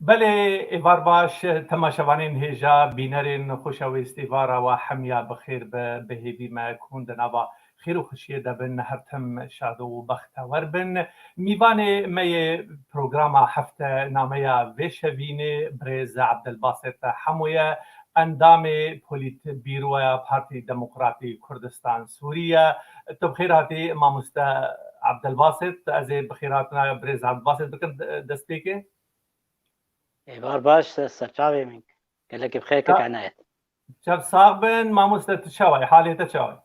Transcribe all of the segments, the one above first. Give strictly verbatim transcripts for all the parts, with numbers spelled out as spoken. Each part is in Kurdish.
Belê, êvar baş, temaşevanên hêja, bînerên xweşewîst, êvara we hemiya bi xêr be, bi hêvî me ku hûn di nava xêr û xweşiyê de bin, her tim şad û bextewer bin. Mîvanê me yê programa hefte nameya vê şevînê birêz Abdelbasit Hemo ye, endamê polîtbîroya Partî Demokratî Kurdistan Sûriye. Tu bi xêr hatî, mamoste Abdelbasit. Ez ê bi xêrhatina birêz Abdelbasit bikim de-, destpêkê. Êvar baş, serçavê min. Gelekî bi xêr kek Enayet. Çav sax bin, mamoste, tu çawa yî? Halê te çawa ye?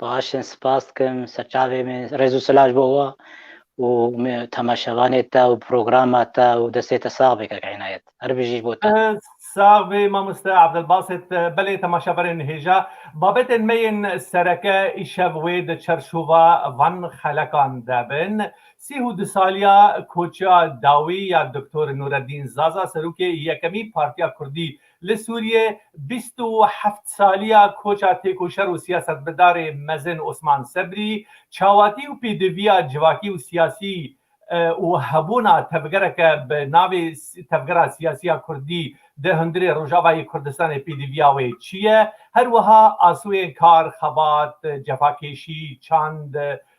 Baş in, spas dikim, serçavê min. Rêz û silav ji bo we û me-, temaşevanê te û programa te û destê te sax be kek Enayet. Her bijî ji bo te. Eh, sax bî, mamoste Abdelbasit. Belê, temaşeverên hêja, babetên me yên sereke îşev wê di çerçova van xelekan de bin. Sî û du saliya koça dawî ya Doktor Nureddîn Zaza, serokê yekemîn Partiya Kurdî li Sûriyê, bîst û heft saliya koça têkoşer û siyasetmedarê mezin Osman Sebrî, çawatî û pêdiviya civakî û siyasî, e, û hebûna tevgereke bi navê s-, Tevgera Siyasî ya Kurdî di hundirê Rojavayê Kurdistanê, pêdiviya wê çi ye? Her wiha asûyên kar, xebat, cefakêşî, çand,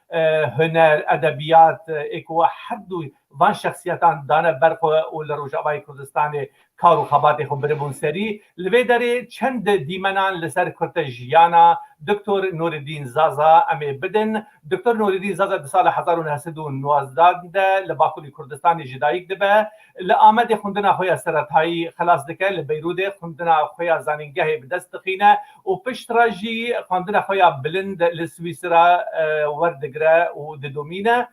e, huner, edebiyat, e, ê ku her du van şexsiyetan dane ber xwe û li Rojavayê Kurdistanê kar û xebatê xwe biribûn serî. Li vê derê çend dîmenan li ser kurte jiyana Doktor Nureddîn Zaza em ê bidin. Doktor Nureddîn Zaza di sala hezar û neh sed û nozdehan de li Bakurê Kurdistanê ji dayik dibe. Li Amedê xwendina xwe ya seretayî xilas dike, li Beyrûdê xwendina xwe ya zanîngehê bi dest dixîne û piştre jî xwendina xwe ya bilind li Swîsra, e, werdigire û didomîne.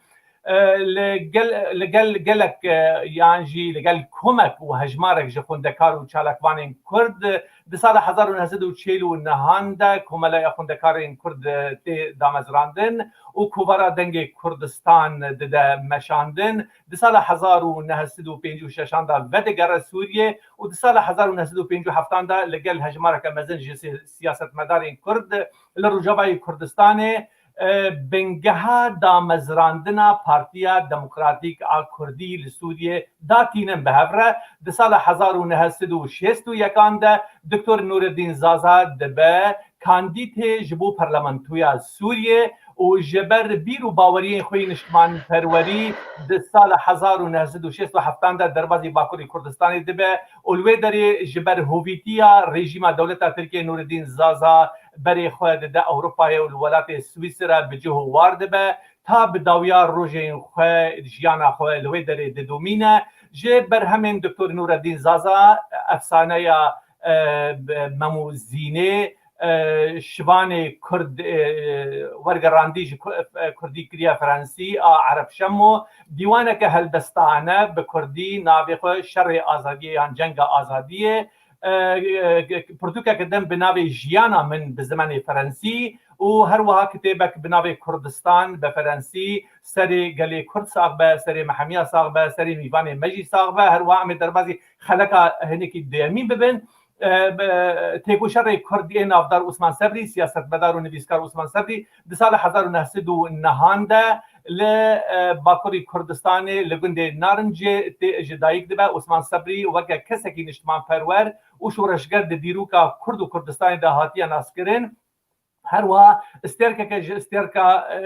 E, li gel, li gel gelek, e, yan jî li gel komek û hejmarek ji xwendekar û çalakvanên Kurd di sala hezar û neh sed û çil û nehan de Komeleya Xwendekarên Kurd, e, tê damezrandin û Kovara Dengê Kurdistan dide meşandin. Di sala hezar û neh sed û pêncî û şeşan de vedigere Sûriyê û di sala hezar û neh sed û pêncî û heftan de li gel hejmareke mezin ji si-, siyasetmedarên Kurd li Rojavayê Kurdistanê, e, bingeha damezrandina Partiya Demokratîk a Kurdî li Sûriyê datînin bi hev re. Di sala hezar û neh sed û şêst û yekan de Doktor Nureddîn Zaza dibe kandîdê ji bo Parlamentoya Sûriyê û ji ber bîr û baweriyên xwe yê niştimanperwerî di sala hezar û neh sed û şêst û heftan de derbazî Bakurê Kurdistanê dibe û li wê derê ji ber hovîtiya rejîma dewleta Tirkiyê Nureddîn Zaza berê xwe dide Ewropayê û li welatê Swîsra bi cih û war dibe, ta bi dawiya rojên xwe jiyana xwe li wê derê didomîne. Ji berhemên Doktor Nureddîn Zaza, efsaneya, e, Mem û Zînê, e, şivanê Kurd, e, wergerandî ji Ku-, e, Kurdî kiriye Fransî, a Ereb Şemo, dîwaneke helbestane bi Kurdî navê xwe Şerê Azadiyê yan Cenga Azadiyê, e, e, pirtûkeke din bi navê Jiyana Min bi zimanê Fransî û her wiha kitêbek bi navê Kurdistan bi Fransî, serê gelê Kurd sax be, serê me hemiya sax be, serê mîvanê me jî sax be. Her wiha em ê derbazî xeleka hinekî duyemîn bibin. E, be-, têkoşerê Kurd ê navdar Osman Sebrî, siyasetmedar û nivîskar Osman Sebrî, di sala hezar û neh sed û nehan de li, e, Bakurê Kurdistanê li gundê Narincê tê ji dayik dibe. Osman Sebrî weke kesekî niştimanperwer û şoreşger di dîroka Kurd û Kurdistanê de hatiye naskirin. Her wiha stêrkeke ji stêrka, e,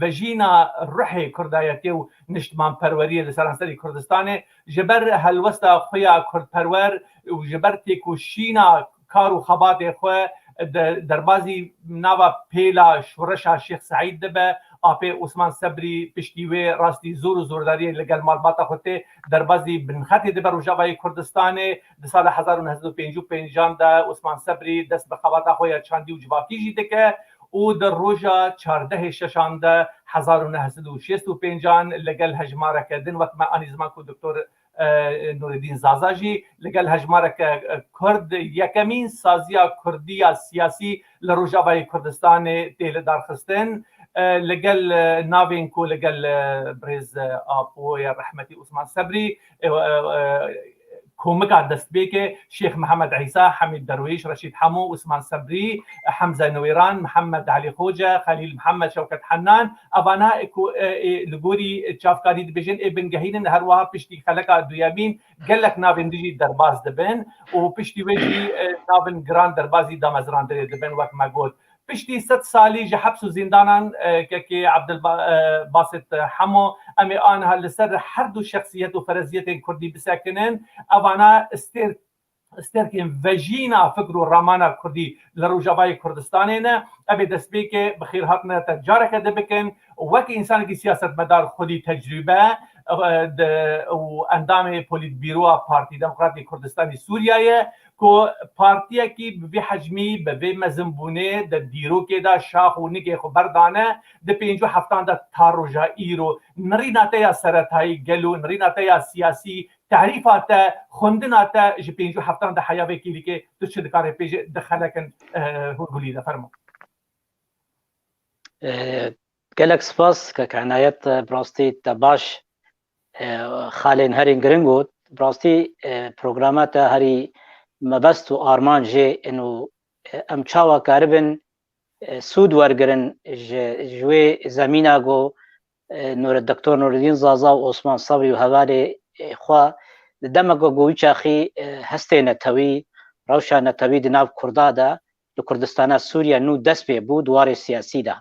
vejîna ruhê Kurdayetê û niştimanperweriyê li seranserî Kurdistanê ji ber helwesta xwe ya kurdperwer û ji ber têkoşîna kar û xebatê xwe de-, derbazî nava pêla şoreşa Şêx Seîd dibe. Apê Osman Sebrî piştî wê rastî zor û zordariyê li gel malbata xwe tê, derbazî binxetê dibe Rojavayê Kurdistanê. Di sala hezar û neh sed û pêncî û pêncan de Osman Sebrî dest bi xebata xwe ya çandî û civakî jî dike û di roja çardehê şeşan de hezar û neh sed û şêst û pêncan li gel hejmareke din, wek me anî ziman ku Doktor, e, Nûreddîn Zaza jî li gel hejmareke, e, Kurd yekemîn saziya Kurdî ya siyasî li Rojavayê Kurdistanê tê lidarxistin. E, li gel, e, navên ku li gel, e, birêz, e, Apo ya rehmetî Osman Sebrî, e, e, e, komika destpêkê, Şêx Mihemed Îsa, Hemîd Derwîş, Reşîd Hemo, Usman Sebrî, Hemze Newêran, Mihemed Elî Xoce, Xelîl Mihemed, Şewket Hennan, evana ku, e, e, li gorî çavkarî dibêjin, ê bingehîn in, her wiha piştî xeleka duyemîn gelek navên din jî derbas dibin û piştî wê jî, e, navên giran derbasî damezrandinê dibin, wek me got. Piştî sed salî ji heps û zîndanan, e, kekê Abdulba-, e, Basit Hemo, em ê aniha li ser her du şexsiyet û fereziyetên kurdî bisekinin. Evana stêr-, stêrkên vejîna fikr û ramana kurdî li Rojavayê Kurdistanê ne. Ev ê destpêkê bi xêr hatine te careke din bikin. Wek însanekî siyasetmedar xwedî tecrûbe, e, de, û endamê Polîtbîroya Partî Demokratî Kurdistanî Sûriye ye. Ku partiyekî bi vê hecmî, bi vê mezinbûnê di dîrokê de şax û nigê xwe berdane, di pêncî û heftan de ta roja îro, nirîna te ya seretayî gelo, nirîna te ya siyasî, tarîfa te, xwendina te ji pêncî û heftan de heya vê kîlîkê tu çi dikarê pêjê di xelekin, eh, hûrgulî de fermo. Eh, gelek spas kek Enayet, eh, bi rastî te baş, eh, xalên herî giring got. Bi rastî, eh, programa te herî mebest û armanc jê in û, eh, em çawa karibin, eh, sûd wergirin ji, ji wê zemîna ku, eh, Nure-, Doktor Nureddîn Zaza û Osman Sabrî û hevalê, eh, xwe di demeke ku wî çaxî, eh, hestê netewî, rewşa netewî di nav Kurda de, li Kurdistana Sûriye nû dest pê bû di warê siyasî de.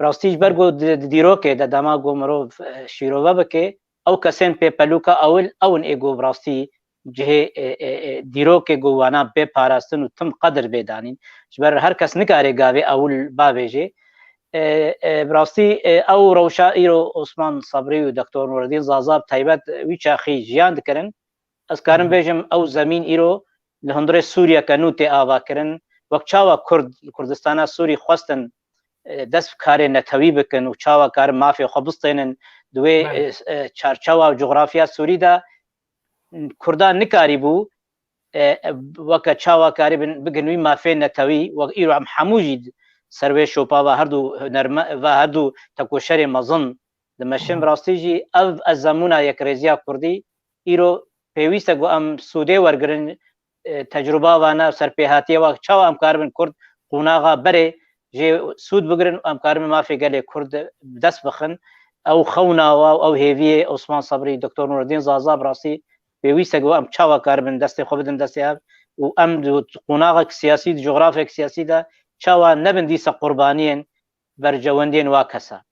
Bi rastî ji ber ku di, di dîrokê de dema ku mirov, e, şîrove bike, ew kesên pêpelûka ewil ew in ê ku bi rastî cihê, e, e, e, dîrokê ku wana bê parastin û tim qedir bê danîn. Ji ber her kes nikare gavê ewil bavêjê. E, e, bi rastî, e, ew rewşa îro Osman Sabrî û Doktor Nureddîn Zaza bi taybet wî çaxî jiyan dikirin. Ez karim bêjim ew zemîn îro li hundirê Sûriyeke nû tê avakirin. Wek çawa Kurd li Kurdistana Sûrî xwestin, e, dest bi karê netewî bikin û çawa karin mafê xwe bistênin di wê, Belê. e, e, çarçewa û coxrafiya Sûrî de Kurdan nikarîbû, e, e, weke çawa karibin bigin wî mafê netewî, wek îro em hemû jî ser wê şopa va herdu hunerme-, va herdu tekoşerê mezin dimeşin. Bi rastî jî ev ezemûna yekrêziya Kurdî îro pêwîst e ku em sûdê wergirin, e, tecrûba vane, serpêhatiye wa çawa em karibin Kurd qonaxa berê jê sûd bigirin û em karibin mafê gelê Kurd bi dest bixin. Ew xewna wa û ew hêviyê Osman Sabrî, Doktor Nureddîn Zaza bi rastî pêwîst e ku em çawa karibin destê xwe bidin destê ev û em di qonaxek siyasî, di cografek siyasî de çawa nebin dîsa qurbaniyên berjewendiyên wa kesa.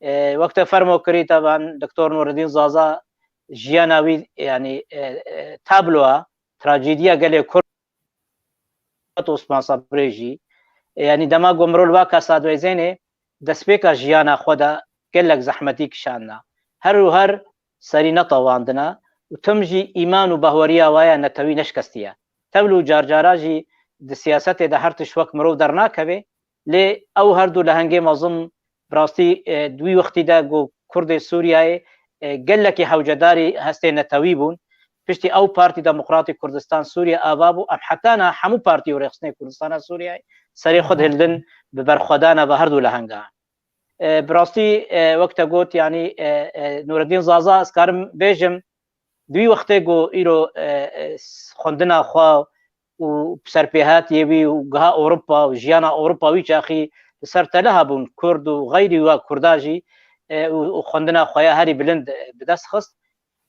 E, wek te fermo kirî, taban Doktor Nureddîn Zaza jiyana wî, yanî, e, e, tabloa, trajediya gelê Kurd Osman Sabrê jî, e, yanî dema ku mirov li wa kesa dibêzênê, destpêka jiyana xwe de gelek zehmetî kişandina. Her û her serî netewandine û tim jî îman û bahweriya wa ya netewî neşkestiye. Tevlû carcara jî di siyasetê de her tişt wek mirov dernakeve, lê ew her du lehengê mezin bi rastî, e, di wî wextî de ku Kurdê Sûriyeyê, e, gelekî hewcedarî hestê netewî bûn. Piştî ew Partî Demokratî Kurdistan Sûriye ava bû, em heta niha hemû partî û rêxistinê Kurdistana Sûriyeyê serê xwe dihildin bi berxwedana ve her du lehengan. E, bi rastî, e, wek te got, yanî, e, e, Nureddîn Zaza, ez karim bêjim, di wî wextê ku îro, e, e, s-, xwendina xwe û serpêhatiyê wî û giha Ewropa û jiyana Ewropa wî çaxî li ser tele hebûn, Kurd û xeyrî wa Kurda jî, e, û, û xwendina xwe ya herî bilind, e, bi dest xist.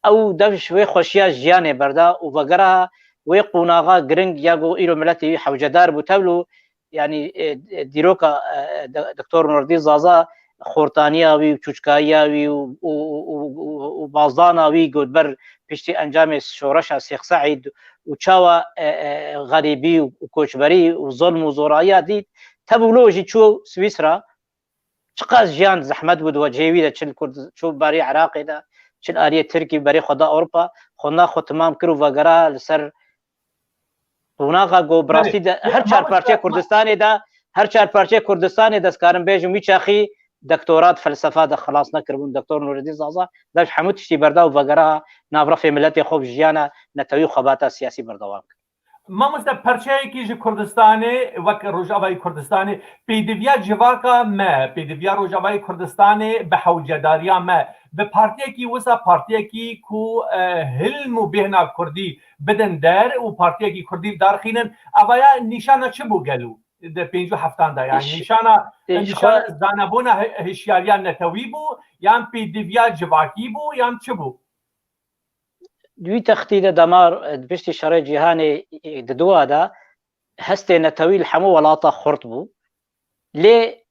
Ew dev ji wê xweşiya jiyanê berda û vegera wê qonaxa giring ya ku îro miletê wî hewcedar bû tevlû, yanî, e, e, dîroka, e, de-, Doktor Nurdîn Zaza, xortaniya wî û çûçkayiya wî û, û, û, û, û, û bazdana wî got ber piştî encamê şoreşa Sêx Seîd û çawa, e, e, xerîbî û, û koçberî û zilm û zorayiya dît. Tevlû jî çû Swîsra, çiqas jiyan zehmet bû di wecihê wî de, çi li Kurd, çû berî Iraqê de, çi li aliyê Tirkî, berî xwe da Ewropa, xwendina xwe timam kir û vegera li ser qonaxa ku bi Belê. rastî de Ya, her çar mamoste, parçeyê ma- Kurdistanê de, her çar parçeyê Kurdistanê de, ez karim bêjim, wî çaxî doktora di felsefa de xilas nekiribûn, Doktor Nûreddîn Zaza, dev ji hemû tiştî berda û vegera nav refê miletê xwe bi jiyana netewî û xebata siyasî berdewam kir. Mamoste, perçeyekî ji Kurdistanê, wek Rojavayê Kurdistanê, pêdiviya civaka me, pêdiviya Rojavayê Kurdistanê bi hewcedariya me, bi partiyekî wisa partiyekî ku e, hilm û bêhna kurdî bidin der û partiyekî kurdî darxînin, evaya nîşana çi bû gelo di pêncî û heftan de? Yani nîşana nîşana zanebûna hişyariya netewî bû yan pêdiviya civakî bû yan çi bû? Di wî textî de dema di piştî şerê cîhanê di dua de hestê netewî li hemû welata xurt bû. Lê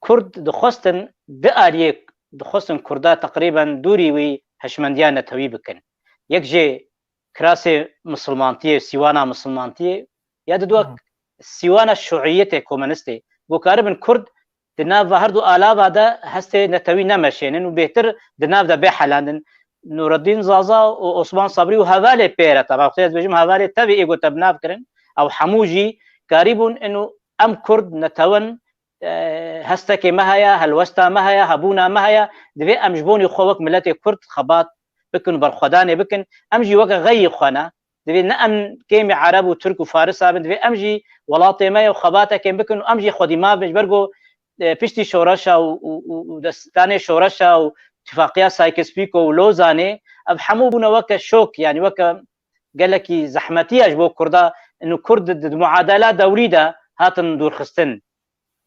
Kurd dixwestin di aliyê dixwestin Kurda teqrîben dûrî wî heşmendiya netewî bikin. Yek jê kirasê misilmantiyê, sîwana misilmantiyê ya di dua sîwana şuiyetê, komunistê. Ku karibin Kurd di nav ve her du alava de hestê netewî nemeşênin û bêhtir di nav de bê helandin. Nureddîn Zaza û Osman Sabrî û hevalê pê re, teba xwe ez bêjim hevalê tevî êgo te bi nav kirin, ew hemû jî karîbûn inu em Kurd netewin, e, hestekê me heye, helwesta me heye, hebûna me heye, divê em ji bonî xwe wek miletê Kurd xebat bikin û berxwedanê bikin. Em jî weke xeyî xwe ne, divê ne em kêmî Ereb û Tirk û Faris abin, divê em jî welatê me ye û xebatekên bikin û em jî xwedî maf bin. Ji ber ku e, piştî şoreşa û, û, û, û destdanê şoreşa û tifaqiya Sykes-Picot û Lozanê, ev hemû bûne weke şok, yani weke gelekî zehmetiya ji bo Kurda, inu Kurd di, di muadela dewrî de hatin dûrxistin.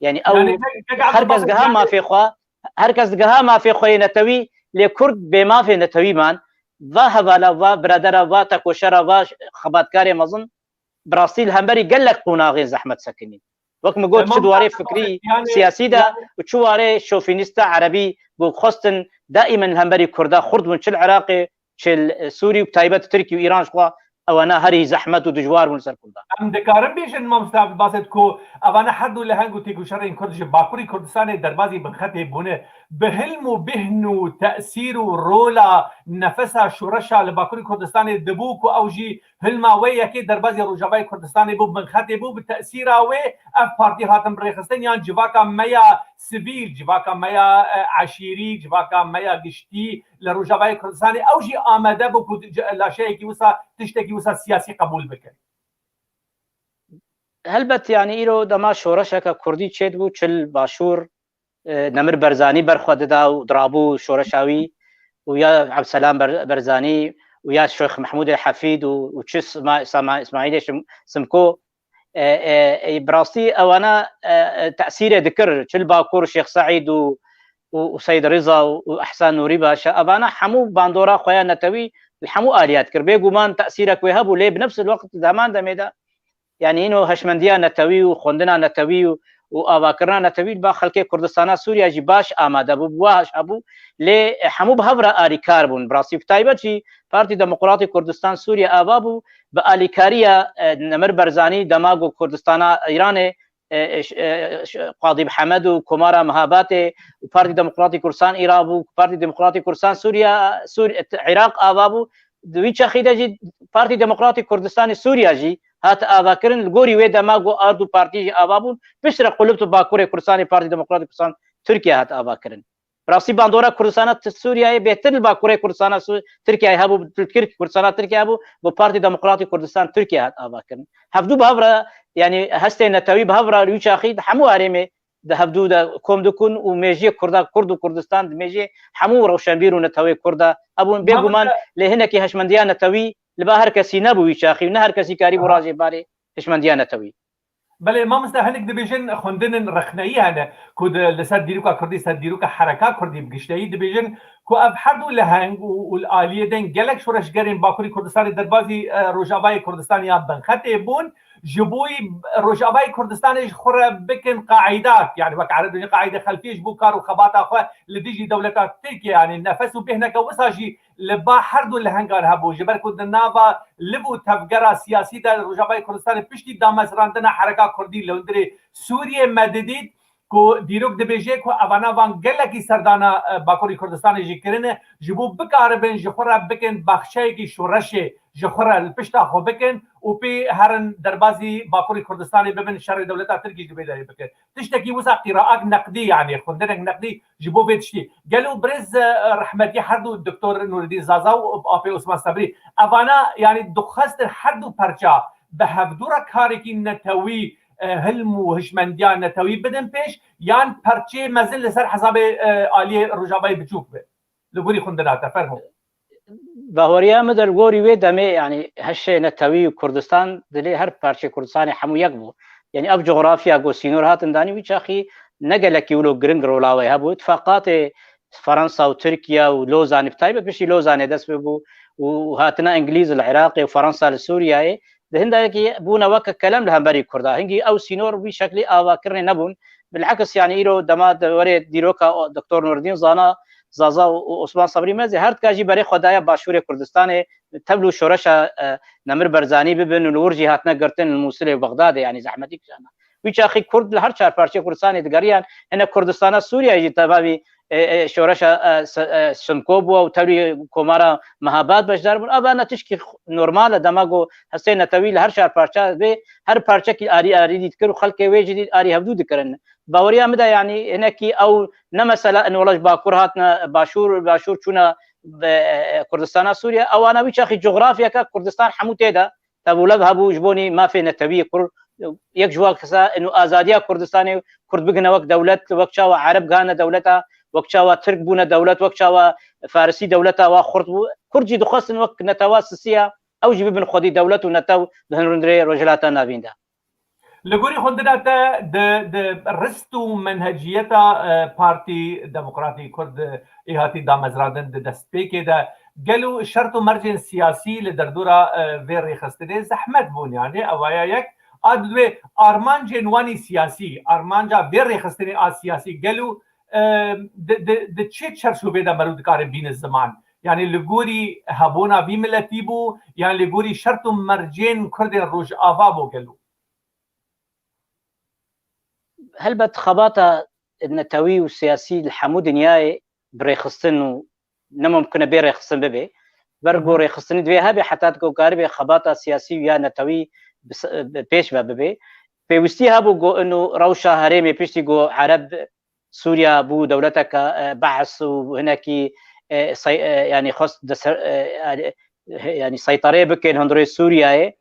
Yani ew her kes digeha mafê xwe, her kes digeha mafê xwe yê netewî, lê Kurd bê mafê netewî man. Va hevala, va biradera, va tekoşera, va xebatkarê mezin bi rastî li hemberî gelek qonaxên zehmet sekinî. Wek min got, çi di warê fikrî, siyasî de û çi warê şofînîst de erebî ku xwestin daîmen li hemberî Kurda xurt bûn, çi li Iraqê, çi li Sûrî û bi taybet Tirkî û Îran ji xwe ewana herî zehmet û dijwar bûn li ser Kurda. Em dikarin bêjin, mamoste Ebdulbasit, ku evana her du leheng û têkoşerên Kurd ji Bakurî Kurdistanê derbazî binxetê bûne, bi hilm û bihn û tesîr û rola nefesa şoreşa li Bakurî Kurdistanê dibû ku ew jî hilma wê yekê derbazî Rojavayê Kurdistanê bû, binxetê bû, bi tesîra wê ev partî hatin birêxistin yan civaka me ya sivîl, civaka me ya, e, eşîrî, civaka me ya giştî li Rojavayê Kurdistanê ew jî amade bû ku laşeyekî wisa, tiştekî wisa siyasî qebûl bikin. Helbet, yani îro dema şoreşeke kurdî çêdibû, çi li Başûr, e, Nemir Berzanî berxwe dida û dirabû şoreşa wî û ya Ebselam Ber-, Berzanî û ya Şêx Mehmûdê Hefîd û, û çi Sima-, Sama-, Îsmaîlê Şim-, Simko, e, e, e, bi rastî ewana, e, e, tesîrê dikir, çi li Bakur Şêx Seîd û, û, û Seyd Riza û, û Ehsen Nûrî Başa, evana hemû bandora xwe ya netewî li hemû aliya dikir. Bêguman tesîrek wê hebû, lê bi nefs el-weqt di heman demê de, yani îno heşmendiya netewî û xwendina netewî û, û avakirina netewî li ba xelkê Kurdistana Sûriya jî baş amade bû, bi wa hebû, lê hemû bi hev re alîkar bûn. Bi rastî, bi taybet jî Partî Demokratî Kurdistan Sûriye ava bû, bi alîkariya, e, Nemir Berzanî, dema ku Kurdistana Îranê, e, e, ş-, e, ş-, Qadî Mihemed û Komara Mihabatê û Partî Demokratî Kurdistan Îra bû, Partî Demokratî Kurdistan Sûriya, Sûr-, Iraq ava bû. Di wî çaxî de jî Partî Demokratî Kurdistanê Sûriya jî hat avakirin. Li gorî wê dema ku ard û partî jî ava bûn, piştre qulip tu Bakurê Kurdistanê Partî Demokratî Kurdistan Tirkiye hat avakirin. Bi rastî bandora Kurdistana t-, Sûriyeyê bêhtir li Bakurê Kurdistana Sû-, Tirkiyeyê hebû, li Tirk-, Kurdistana Tirkiye hebû, bi Partî Demokratî Kurdistan Tirkiye hat avakirin. Hevdû bi hev re, yani hestê netewî bi hev re li wî çaxî di hemû herêmê di hevdû de kom dikun û mêjiyê Kurda, Kurd û Kurdistan di mêjiyê hemû rewşenbîr û netewê Kurda hebûn. Bêguman lê hinekî heşmendiya netewî li ba her kesî nebû wî çaxî û ne her kesî karîbû rajê barê heşmendiya netewî. Belê mamoste, hinek dibêjin xwendinên rexneyî hene ku di, li ser dîroka kurdî, ser dîroka hereka kurdî bi gişteyî dibêjin ku ev her du leheng û, û li aliyê din gelek şoreşgerên Bakurî Kurdistanê derbazî, e, Rojavayê Kurdistanê ya binxetê bûn, ji bo Rojavayê Kurdistanê ji xwe re bikin qaîdak, yani wek Ereb dibêjin qaîde xelfiyê, ji bo kar û xebata xwe li dijî dewleta Tirkiye, yani nefes û bêhneke wisa jî li ba her du lehengan hebû, ji ber ku di nava liv û tevgera siyasî de Rojavayê Kurdistanê piştî damezrandina hereka kurdî li hundirê Sûriyê me didît ku dîrok dibêje ku evana van gelekî serdana, e, Bakurî Kurdistanê jî kirine, ji bo bikaribin ji xwe re bikin baxçeyekî şoreşê, ji xwe re li pişta xwe bikin û pê herin derbazî Bakurî Kurdistanê bibin, şerê dewleta Tirkî ji vê derê bikin. Tiştekî wisa qîraak neqdî, yani xwindinek neqdî ji bo vê tiştî. Gelo birêz, e, rehmetî her du Doktor Nûreddîn Zaza û Apê Osman Sebrî, evana, yani dixwestin her du perça bi hevdû re karekî netewî, e, hilm û hişmendiya netewî bidin pêş, yan perçeyê mezin li ser hesabê, e, aliyê Rojavayê biçûk be? Li gorî xwe dina te, fermo. Bahweriya min de li gorî wê demê, yanî hişê netewî û Kurdistan dilê her parçeyê Kurdistanê hemû yek bû. Yanî ev cografya ku sînor hatin danî wî çaxî ne gelekî wilo giring rola wê hebû. Îtifaqatê Fransa û Tirkiye û Lozanê, bi taybet piştî Lozanê dest pê bû û hatina Îngilîz li Iraqê û Fransa li Sûriyeyê di hindekî bûne weke kelem li hemberî Kurda. Hingî ew sînor wî şeklî avakirinê nebûn. Bilhekis, yanî îro dema de werê dîroka Doktor Nurdîn Zana, Zaza û, û Osman Sebrî me zî her tika jî berê xwe daye Başûrê Kurdistanê, tevlû şoreşa, e, Nemir Barzanî bibin û li wir jî hatine girtin li Mûsilê û Bexdadê, yanî zehmetî kişana. Wî çaxî Kurd li her çar parçeyê Kurdistanê digeriyan, hinek Kurdistana Sûriyeyê jî tevabî, e, e, şoreşa, e, S-, e, Simko bû û tevlî Komara Mehabad beşdar bûn. Ava ne tişkî normal e, dema ku hestê netewî li her çar parça bê, her parçekî arî arî dî dikir û xelkê wê jî dî arî hevdû dikirin. Baweriya min de, yanî hinekî ew ne mesela in wela ji Bakur hatine Başûr, Başûr çûne, e, e, Kurdistana Sûriye, ewana wî çaxî cografyeke Kurdistan hemû tê de tevûlev hebû ji bonî mafê netewî Kurd. Yek ji wan kisa inu azadiya Kurdistanê Kurd bigine wek dewlet, wek çawa Ereb gihane dewleta, wek çawa Tirk bûne dewlet, wek çawa Farisî dewleta wa xurt bû. Kurd jî dixwestin wek netewa sisiya ew jî bibin xwedî dewlet û netew di hundirê Rojhilata Navîn de. Li gorî xwe dina te di, di rist û menheciyeta, e, Partî Demokratî Kurd, e, êhatî damezrandin di destpêkê de gelo şert û mercên siyasî li derdora, e, vê rêxistinê zehmet bûn, yanî ew ya yek. A di wê armancên wanî siyasî, armanca vê rêxistinê a siyasî gelo, e, di, di, di çi çerçovê de meriv dikare bîne ziman? Yanî li gorî hebûna vî miletî bû, yan li gorî şert û mercên Kurdên Rojava bû gelo? Helbet xebata netewî û siyasî li hemû dinyayê bi rêxistin û ne mumkin e bê rêxistin bibe. Ber ku rêxistinî divê hebe heta ku karibe xebata siyasî ya netewî bi s-, bi pêş ve bibe. Pêwîstî hebû ku inu rewşa herêmê piştî ku Ereb Sûriya bû dewleteke, e, Be's û hinekî, e, sey-, e, yanî xwest di ser, e, e, yanî seyterê bikin hundirê Sûriyeyê.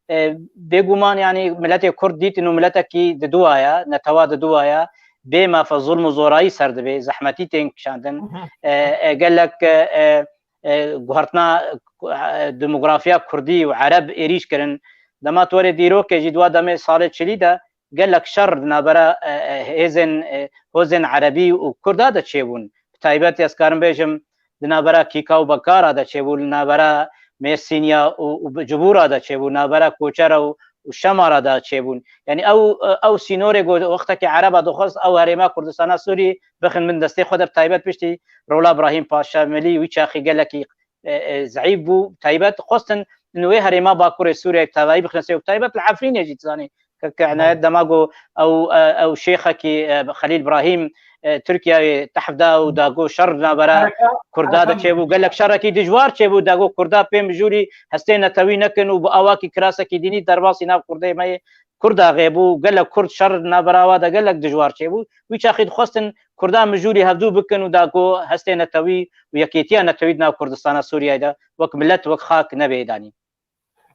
E, bêguman, yanî miletê Kurd dîtin û miletekî di duwaya, netewa di duwaya, bê mafe zulm û zorayî ser dibê, zehmetî tên kişandin. E, e, gelek, e, e, e, guhertina, e, demografiya Kurdî û Ereb êrîş kirin. Dema tu werê dîrokê jî di wa demê salê çilî de gelek şer di navbera, e, e, hêzên, e, hozên Erebî û Kurda de çêbûn. Bi taybet ez karim bêjim, di navbera Kîka û Bekara de çêbû, li navbera Mêrsîniya û, û Cibûra de çêbû, navbera Koçera û, û Şemara de çêbûn. Yanî ew, ew sînorê ku wextekî Ereba dixwest ew herêma Kurdistana Sûrî bixin bin destê xwe de, bi taybet piştî rola Brahîm Paşa Milî wî çaxî gelekî, e, e, zeîf bû. Bi taybet xwestin wê herêma Bakurê Sûriyeyê bi tevayî bixine ser, bi taybet li Efrînê jî dizanî. Kek Enayet dema ku ew, e, ew şêxekî, e, Xelîl Brahîm, e, Tirkiyeyê tehf da û da ku şer navbera Kurda de çêbû, gelek şerekî dijwar çêbû, da ku Kurda pê mijûrî hestê netewî nekin û bi awakî kirasekî dînî derbasî nav Kurdê me yê Kurda xêbû, gelek Kurd şer navbera wa de gelek dijwar çêbû. Wî çaxî dixwestin Kurda mijûrî hevdû bikin û da ku hestê netewî û yekêtiya netewî di nav Kurdistana Sûriyeyê de wek milet, wek xak nebe danîn.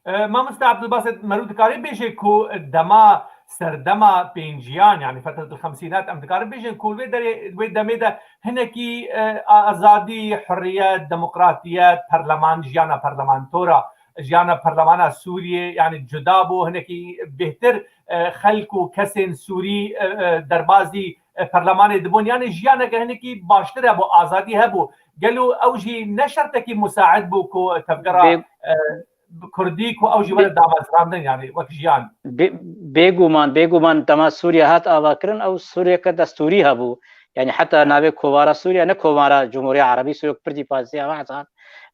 E, Mamoste Abdulbasit, meriv dikarî bêje ku dema serdema pênciyan, yanî fetretul xemsînat, em dikarin bêjin ku li vê derê, wê demê de hinekî, e, azadî, hurriyet, demokratiyet, perleman, jiyana parlamentora, jiyana perlemana Sûriyê, yanî cuda bû, hinekî bêhtir, e, xelk û kesên Sûrî, e, e, derbazî, e, perlemanê dibûn. Yanî jiyaneke hinekî baştir hebû, azadî hebû. Gelo ew jî ne şertekî musaid bû ku tevgera, Bê- e, Kurdî ku ew jî were damezrandin, yanî wek jiyan. Bê-, bêguman, bêguman dema Sûriye hat avakirin, ew Sûriyeke destûrî hebû. Yanî heta navê kovara Sûriye, ne kovara Cumhuriya Erebî Sûriye, ku pirdî pasiya Behs hat,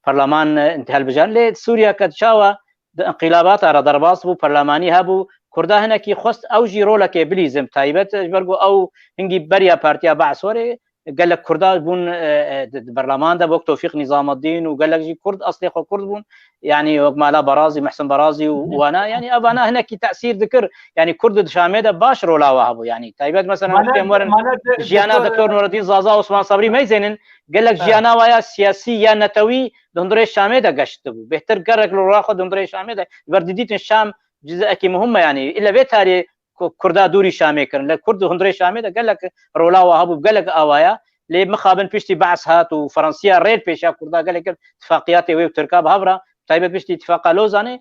perleman, e, helbijan. Lê Sûriyeke çawa di înqîlabata re derbas bû, perlemanî hebû. Kurda hinekî xwest ew jî rolekê bilîzin, taybet ji ber ku ew hingî beriya partiya Behs were, gelek Kurda bûn, e, e, di, di berleman de, wek Tofîq Nîzameddîn û gelek jî Kurd, eslê xwe Kurd bûn. Yanî wek Mala Berazî, Mehsin Berazî û wana, yanî evana hinekî tesîr dikir. Yanî Kurd di Şamê de baş rola we hebû. Yanî taybet mesela wextê em werin jiyana Doktor Nureddîn Zaza, Osman Sebrî meyzênin, gelek jiyana wa ya siyasî ya netewî di hundirê Şamê de geştibû. Bêhtir gerek li rola xwe di hundirê Şamê de, ji ber didîtin Şam cizekî muhim e yanî. Île vê tarî ku Kurda dûrî Şamê kirin. Lê Kurd di hundirê Şamê de gelek rola wa hebû, gelek awaya. Lê mixabin piştî Be's hat û Fransiya rê pêşiya Kurda gelek kir, tifaqiyatê wê û Tirka bi hev re, taybet piştî îtifaqa Lozanê,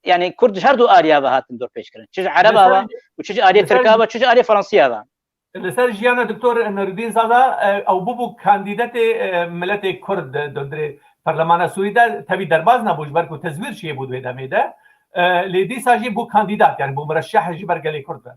yani Kurd ji her du aliya ve hatin dorpêçkirin. Çi ji Ereba ve û çi ji aliyê Tirka ve, çi ji aliyê Fransiya ve. Li ser jiyana Doktor Nurîdîn Zaza, e, ew bûbû kandîdatê, e, miletê Kurd di hundirê Perlemana Sûrî de, tevî derbaz nebû ji ber ku tezwîr çêbû di wê demê de. E, lê dîsa jî bû kandîdat, yani bû mireşeh ji ber gelê Kurd ve.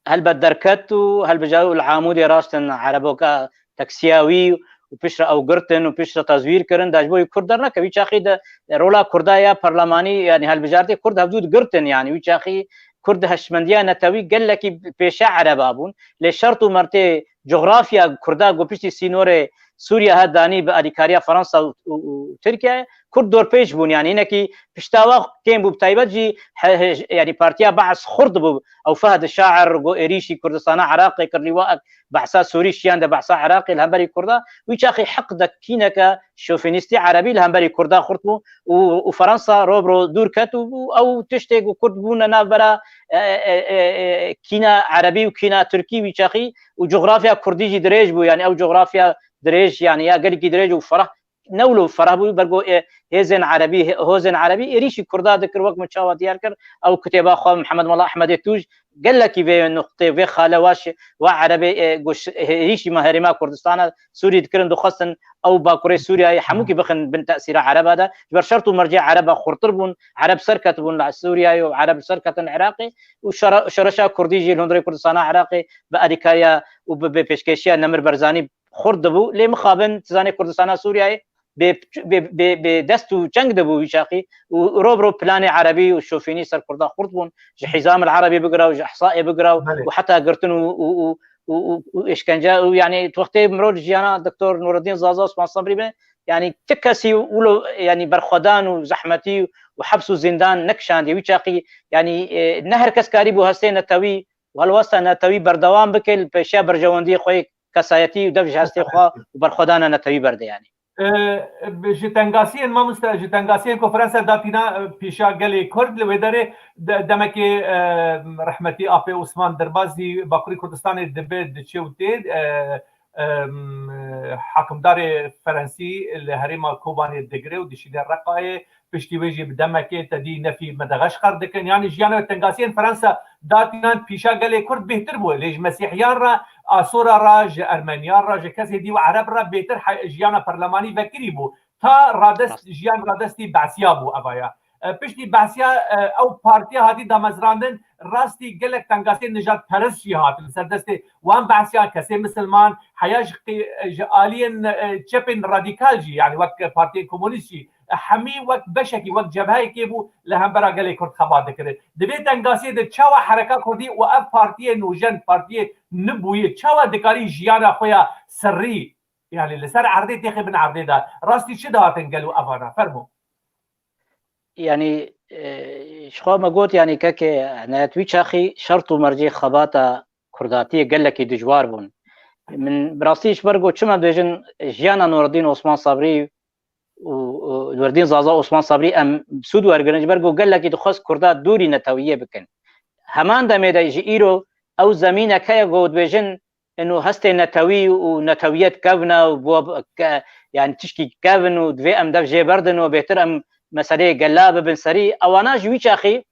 Helbet derket û helbijart û li Amûdê raştin ereboka teksiya wî û piştre ew girtin û piştre tezwîr kirin, da ji bo wî Kurd dernekevî. Wî çaxî de rola Kurda ya perlemanî, yani helbijartê Kurd hevdû digirtin, yani wî çaxî Kurd di hişmendiya netewî gelekî pêşe ereba bûn. Lê şert û mertê cografya Kurda ku piştî sînorê Sûriye hat danî bi alîkariya Fransa û, û, û Tirkiye, Kurd dorpêç bûn. Yani hinekî pişta wa kêm bû, bi taybet jî he, he, yani partiya Be's xurt bû. Ew Fehd Şair ku êrîşî Kurdistana Iraqê kir, lîwa Behsa Sûrî şiyan de Behsa Iraqê li hemberî Kurda, wî çaxî heq de kîneke şofinîstî erebî li hemberî Kurda xurt bû û, û Fransa ro bi ro dûr ket û, û ew tiştê ku Kurd bûne navbera, e, e, e, e, kîna erebî û kîna tirkî wî çaxî û cografya Kurdî jî dirêj bû, yani ew cografya dirêj, yani ya gelekî dirêj û ferah ne wilo ferah bû, ber ku, e, hêzên erebî, hê-, hozên erebî êrîşî Kurda dikir, wek min çawa diyar kir, ew kitêba xwe Mihemed Mela Ehmedê Tûj gelekî vê nuqtê, vê xale wa şi-, wa erebê, e, goş-, êrîşî me herêma Kurdistana Sûrî dikirin, dixwestin ew bakurê Sûriyeyê hemûkî bixin bin tesîra ereba de. Ji ber şert û mercê ereba xurtir bûn, ereb serketibûn li Sûriyeyê û ereb serketin Iraqê û şere-, şereşa Kurdî jî li hundirê Kurdistana Iraqê bi alîkariya û bi, bi pêşkêşiya Nemir Barzanî xurt dibû. Lê mixabin, tu zanî Kurdistana Sûriyeyê bê, bê, bê, bê dest û çeng dibû wî çaxî û ro bi ro planê erebî û şofînî ser Kurda xurt bûn. Ji Hîzam el Erebî bigira û ji Ihsaê bigira û, Belê. û heta girtin û, û, û, û, û, û êşkence û, yani, tu wextê mirov li jiyana Doktor Nureddin Zaza, Osman Sabrî be, yani, ti kesî wilo, yani, berxwedan û zehmetî û heps û zîndan nekişandiye. Wî çaxî, yani, e, ne her kes karîbû hestê netewî û helwesta netewî berdewam bike, li pêşiya berjewendiyê xwe yê kesayetî û dev ji hestê xwe û berxwedana netewî berde, yani. E, bi-, ji tengasiyên mamoste, ji tengasiyên konferansa datîna, e, pêşa gelê Kurd li wê derê de-, demekê, e, rehmetî Apê Osman derbazî Bakurê Kurdistanê dibe, diçe û tê, e, em, hakimdarê Ferensî li herêma Kobanê digire û dişîne Reqayê, piştî wê jî bi demekê te dî nefî Medegaşkar dikin. Yanî jiyana tengasiyên Fransa datînan pîşa gelê Kurd bêhtir bû. Lê ji Mesîhiyan re, Asora re, ji Ermeniyan re, ji kesê dî û Ereb re bêhtir he-, jiyana perlemanî vekirî bû. Ta radest, Rast. jiyan radestî behsiya bû evaya. E, piştî behsiya, e, ew partiya hatî damezrandin, rastî gelek tengasiyên nijadperest jî hatin. Li ser destê wan behsiya kesê misilman, heya ji qî-, ji aliyên, e, çepên radîkal jî, yanî wek partiyên komunîst jî, hemî wek beşekî, wek cebheyekê bû li hembera gelê Kurd xebat dikirin. Di vê tengasiyê de çawa hereka Kurdî û ev partiyê nûjen, partiyê nibûyî, çawa dikarî jiyana xwe ya sirrî, yanî li ser erdê têxê bin erdê de, rastî çi dihatin gel û evana? Fermo. Yanî, e, ji xwe me got, yanî keke Enayet wî çaxî şert û mercê xebata Kurdatiyê gelekî dijwar bûn. Min bi rastî ji ber got, çima dibêjin jiyana Nureddin Osman Sabrî û, û Nureddin Zaza Osman Sabrî em sûd wergirin, ji ber ku gelekî dixwest Kurda dûrî netewiyê bikin. Heman demê de ji îro ew zemînek heye ku dibêjin ino hestê netewî û netewiyet kevn e û bo ke-, yani tişkî kevn û divê em dev jê berdin û bêtir em meseleyê gela bibin serî. Ewana ji wî çaxî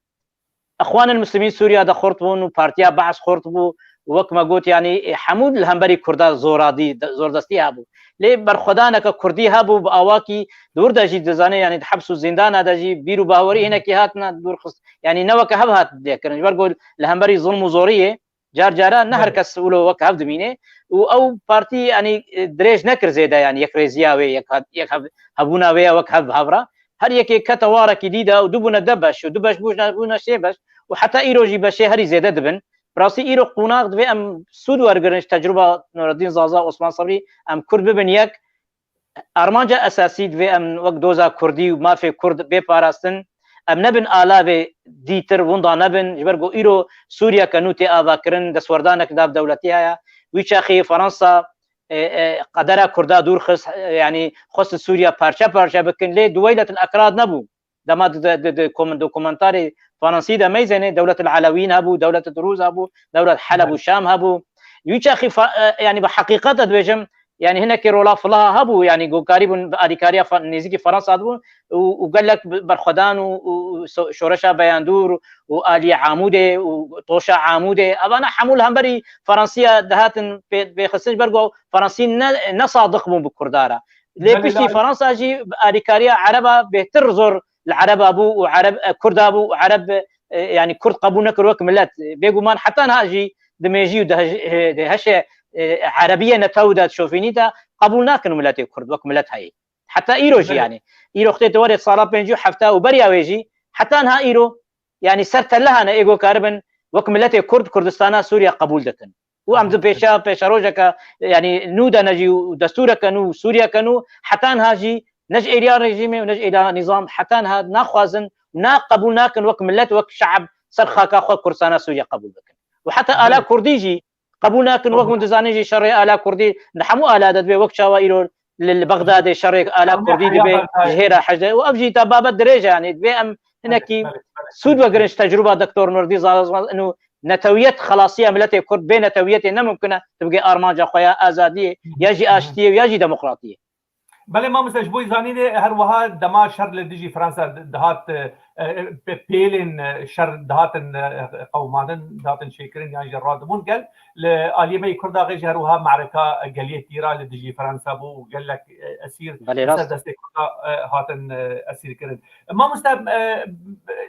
Exwanên Muslimîn Sûriya de xurt bûn û partiya Be's xurt bû. Wek me got, yanî, e, hemû li hemberî Kurda zoradî, de-, zordestî hebû. Lê berxwedaneke Kurdî hebû, bi awakî di wir de jî dizane, yanî di heps û zîndana de jî bîr û bawerî hinekî hatine dûrxist. Yanî ne weke hev hat lêkirin. Ji ber ku li hemberî zilm û zoriyê car cara ne her kes wilo wek hev dimîne. Û ew partî, yanî, e, dirêj nekir zêde, yanî yekrêziya wê, yek hat-, yek hev-, hebûna wê ya wek hev, hev re. Her yekê kete warekî dî de û dibûne de beş û du beş bûne, bûne sê beş û heta îro jî beşê herî zêde dibin. Bi rastî îro qonax divê em sûd wergirin ji tecrûba Nureddin Zaza, Osman Sabrî, em Kurd bibin yek. Armanca esasî divê em wek doza Kurdî û mafê Kurd bê parastin. Em nebin alavê dîtir winda nebin. Ji ber ku îro Sûriyeke nû tê avakirin, destwerdanek nav dewletî heye. Wî çaxî Fransa, e, e, qedera Kurda dûr xist, e, yanî xwest Sûriya parçe parçe bikin. Lê duweyletil ekrad nebû. Dema di, di, di, di komen-, dokumentarê Fransî de meyzênê, dewletil Elewîn hebû, dewletil Rûz hebû, dewlet Heleb û Şam hebû. Wî çaxî fa-, e, yanî bi heqîqet e dibêjim, yanî hinekî rola filaha hebû, yanî ku karîbûn bi alîkariya Fa-, nêzîkî Fransa dibûn û, û gelek bi-, berxwedan û, û, û so-, şoreşa Beyandûr û Aliyê Amûdê û Toşa Amûdê, evana hemû li hemberî Fransiya dihatin pê-, pêxistin, ji ber ku Fransî ne, ne sadiq bûn bi Kurda re. Lê Belê, piştî lay- Fransa jî bi alîkariya Ereba bêhtir zor li Ereba bû û Ereb, e, Kurda bû û Ereb, e, yanî Kurd qebûl nekir wek milet. Bêguman heta niha jî dimêjî û dihej-, e, diheşe, e, erebiyê netew de, şovînî de qebûl nakin miletê Kurd wek milet heyî. Heta îro jî Belê. yanî. Îro xitê tu werê sala pêncî û hefta û beriya wê jî heta niha îro yanî ser tele hane ê ku karibin wek miletê Kurd Kurdistana Sûriye qebûl dikin. Û em di pêşa, pêşerojeke, yanî nû de ne jî û destûreke nû û Sûriyeke nû heta niha jî ne ji êriya rejîmê û ne ji êriya nîzam heta niha naxwazin û na qebûl nakin wek milet, wek şe'b ser xaka xwe Kurdistana Sûriye qebûl bikin. Û heta ala Belê. Kurdî jî qebûl nakin. Wek Tamam. hûn dizanin jî şerê ala Kurdî li hemû ala de dibe, wek çawa îro li, li Bexdadê şerê ala Tamam, Kurdî ya dibe Bexdad. ji hêra heşdê. Û ev jî te babet dirêj e, yanî divê em hinekî Belê, belê, belê. sûd wegirin ji tecrûba Doktor Nurdî Zazman û netewiyet, xelasiya miletê Kurd bê netewiyetê ne mimkun e, tu bigê armanca xwe ya azadiyê, ya jî aştiyê û ya jî demokratiyê. Belê mamoste, ji bo zanînê her wiha dema şer li dijî Fransa di-, dihat, e, e, pe-, pêlên, e, şer dihatin, e, qewimandin, dihatin çêkirin yan jî radibûn gel, li aliyê me yê Kurda xê jî her wiha me'reka geliyê tîra li dijî Fransa bû û gelek, e, esîr Belê, li ser rast. destê Kurda, e, hatin, e, esîrkirin. Mamoste, e,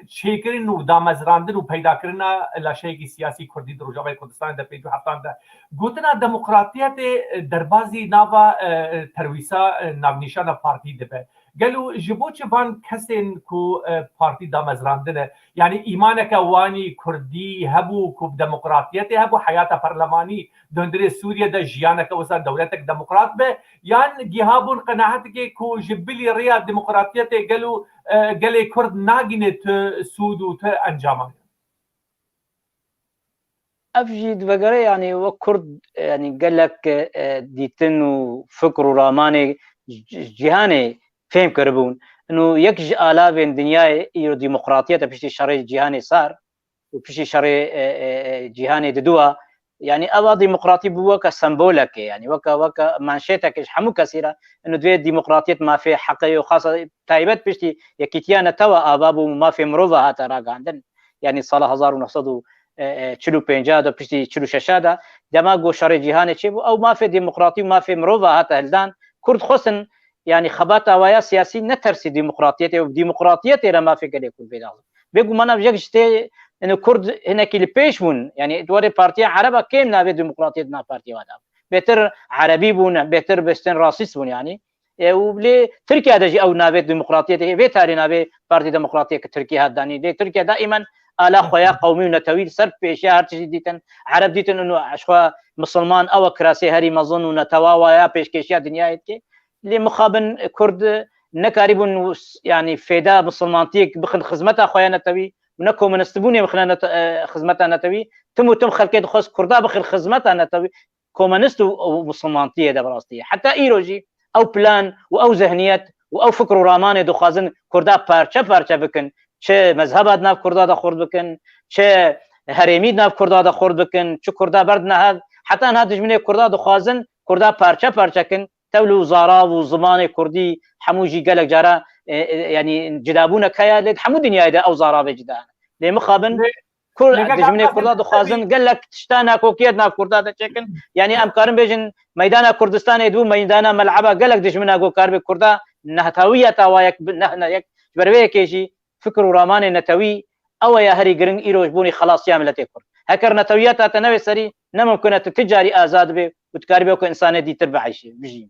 çêkirin û damezrandin û peydakirina laşeyekî siyasî Kurdî di Rojavayê Kurdistanê de pêncî û heftan de gotina demokratiyetê derbazî nava, e, terwîsa, e, navnîşana partî dibe. Gelo ji bo çi van kesên ku, e, partî damezrandine, yanî îmaneke wanî Kurdî hebû ku bi demokratiyetê hebû, heyata perlemanî di hundirê Sûriye de jiyaneke wisa dewletek demokrat be, yan gihabûn qenaetekê ku ji bilî rêya demokratiyetê gelo, e, gelê Kurd nagîne tu sûd û tu encama? Ev jî divegere, yanî wek Kurd, yanî gelek, e, dîtin û fikr û ramanê ji cîhanê fêm kiribûn. Ino yek ji alavên dinyayê îro demokratiyet e piştî şerê cîhanê sar û piştî şerê, e, e, e, cîhanê diduwa. Yanî eva demokratî bû weke sembolekê, yanî weke, weke manşêtekê ji hemû kesî re. Ino divê demokratiyet, mafê heqê û xasa taybet piştî yekîtiya netewa ava bû, mafê mirova hate ragihandin. Yanî sala hezar û neh sed û çil û pênc de, piştî çil û şeş de, dema ku şerê cîhanê çêbû, ew mafê demokratî û mafê mirova hate hildan. Kurd xwestin, yanî xebata wa ya siyasî netersî demokratiyetê û demokratiyetê re mafê gelê Kurd vê daxin. Bêguman ev yek ji tê, yanî Kurd hinekî li pêş bûn. Yanî di warê partiya Ereba kêm navê demokratiyet nav partiya wa da. Bêtir Erebî bûn, bêtir bêstin rasîst bûn yanî. E, û lê Tirkiye de jî ew navê demokratiyetê, vê tarî navê Partî Demokratiyeke Tirkî hat danî. Lê Tirkiye daîmen ala xwe ya qewmî û netewî li ser pêşiya her tiştî dîtin. Ereb dîtin û ji xwe misilman ew e kirasê herî mezin û netewa wa ya pêşkêşiya dinyayê dike. Lê mixabin Kurd nekarîbûn, yanî fêda misilmantiyek bixin xizmeta xwe ya netewî û ne komunistbûnê bixine nete-, e, xizmeta netewî. Tim û tim xelkê dixwest Kurda bixin xizmeta netewî. Komunist û, û misilmantiyê de bi rastî. Heta îro jî ew plan û ew zihniyet û ew fikr û ramanê dixwazin Kurda parçe parçe bikin. Çi mezheba di nav Kurda de xurt bikin, çi herêmî di nav Kurda de xurt bikin, çi Kurda berdine hev. Heta niha dijminê Kurda dixwazin Kurda parçe parçe kin. Tevlî û zarav û zimanê Kurdî hemû jî gelek cara, e, e, yanî cidabûnek heye, lê di hemû dinyayê de ew zaravê cida ne. Lê mixabin Lê Kur, Lê dijminê Kurda dixwazin gelek tişta nakokiyê di nav Kurda de çêkin. Yanî em karin bêjin meydana Kurdistanê dibû meydana mel'eba gelek dijmina ku karibe Kurda nehtawiyeta wa yek bi-, nehne yek. Ji ber vê yekê jî fikr û ramanê netewî ew e ya herî giring îro ji bo xelasiya miletê Kurd. Heker netewiyeta te newê serî, ne mimkun e tu ti carî azad bê û tu karî bê wekî însanê dîtir bieyşî, bijî.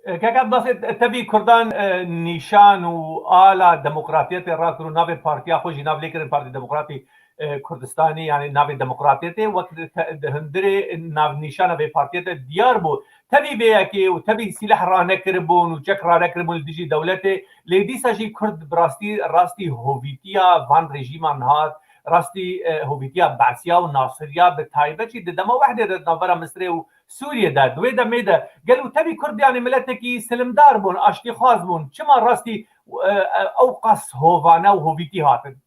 Kek Ebdasê, tevî Kurdan, e, nîşan û ala demokratiyetê rakir û navê partiya xwe jî nav lê kirin Partî Demokratî, e, Kurdistanî, yanî navê demokratiyetê wek te-, di hundirê navnîşana vê partiyê de diyar bû. Tevî vê yekê û tevî sîleh ranekiribûn û çek ranekiribûn li dijî dewletê, lê dîsa jî Kurd bi rastî, rastî hovîtiya van rejîman hat, rastî, e, hovîtiya Be'siya û Nasiriya bi taybet jî di dema wehdê de di navbera Misirê û Sûriyê de, di wê demê de gelo tevî Kurd, yanî miletekî silimdar bûn, aştîxwaz bûn. Çima rastî, e, e, ew qas hovane û hovîtî hatin?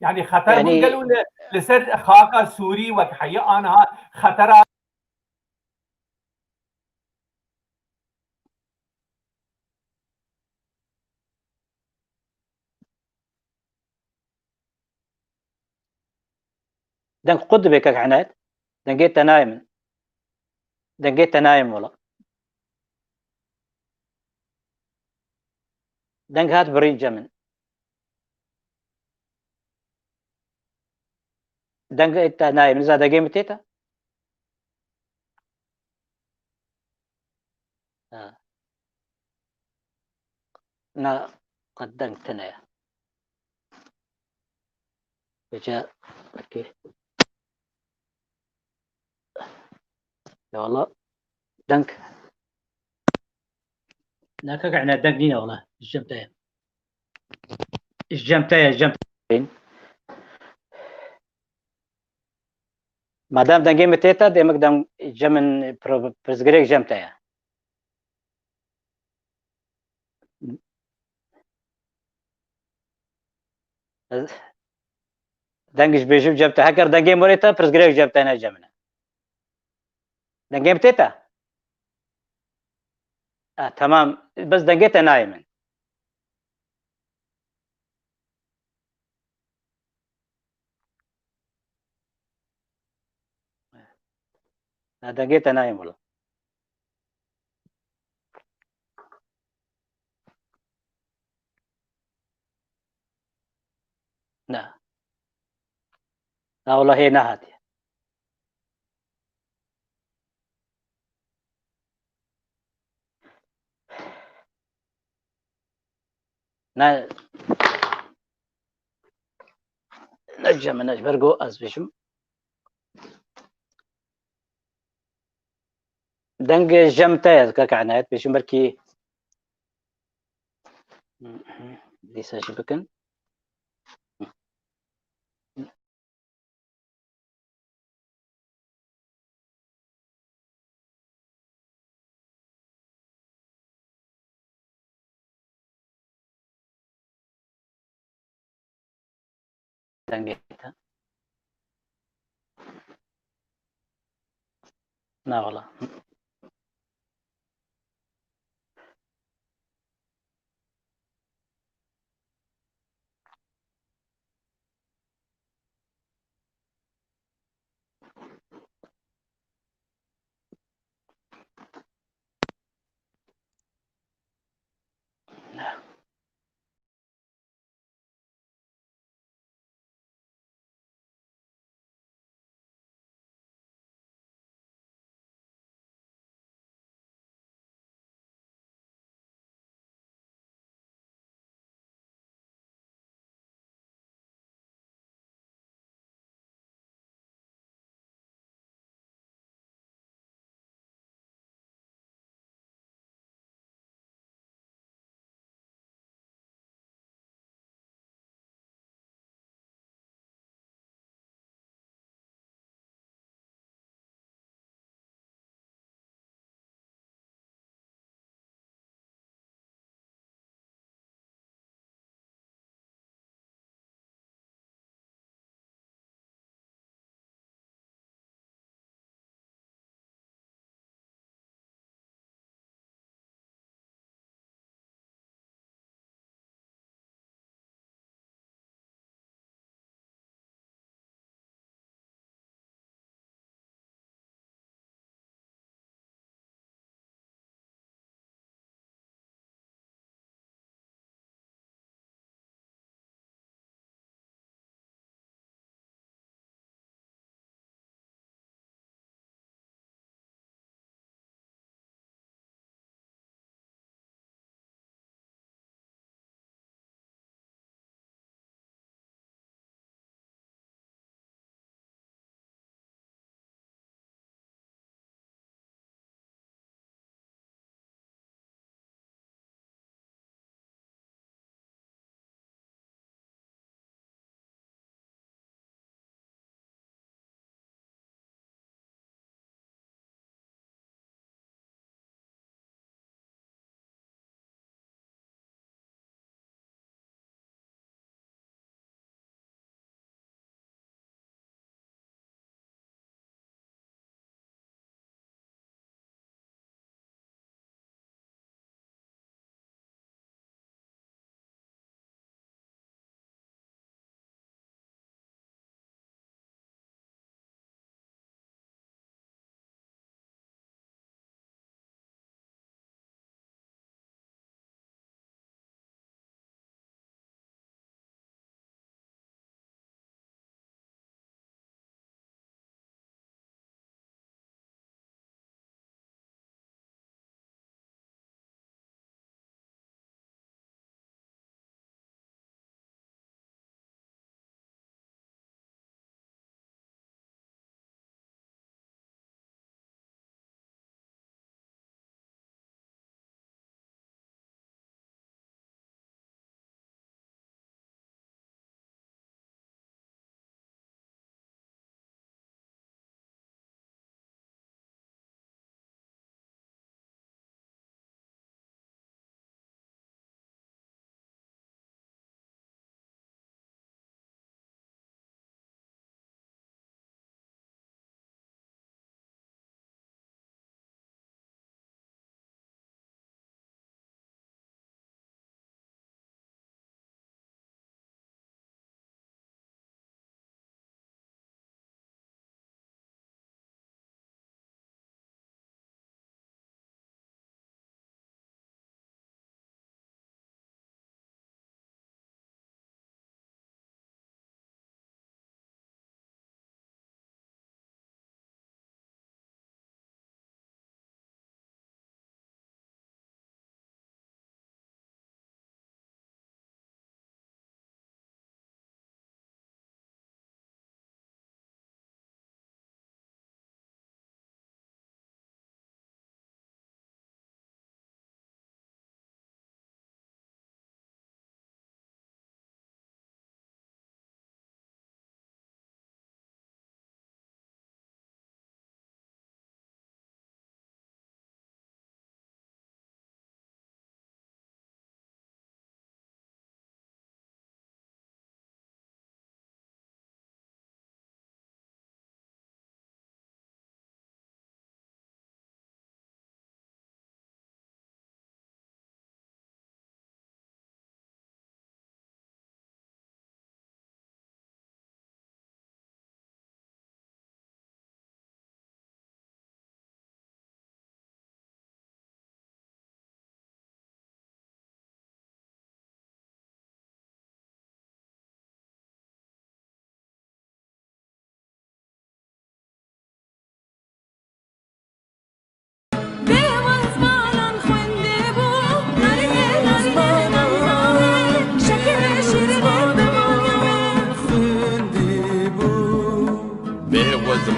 Yani xeter bûn, yani gelo li, li ser xaka Sûrî wek heye aniha xetera Deng qut dibe kek Enayet. Dengê te nayê min. Dengê te nayê min wela. Deng hat birî cem min. Deng te nayê min. Za dengê min tê te? Ha. Na qet deng tune ye. Vêca, okey. Ya wala deng. Na kaka ina deng nîne wala. Ji cem te ye. Ji cem te ye, ji cem te ye. Madem dengê min tê te, demek deng cem min pro-, pirsgirêk cem te ye. Ez deng ji bêjim cem te. Heker dengê min tê te, pirsgirêk cem te ne cem min e. Dengê min tê te? Ha, tamam. Bes dengê te nayê min. Na dengê te nayê min wela. Na. Na wela hê nehatiye. Ne, ne cem, ne ji ber ku ez bêjim. Deng cem te ye, kaka Enayet, bêjim belkî dîsa jî bikin. Dengê te. Na wala.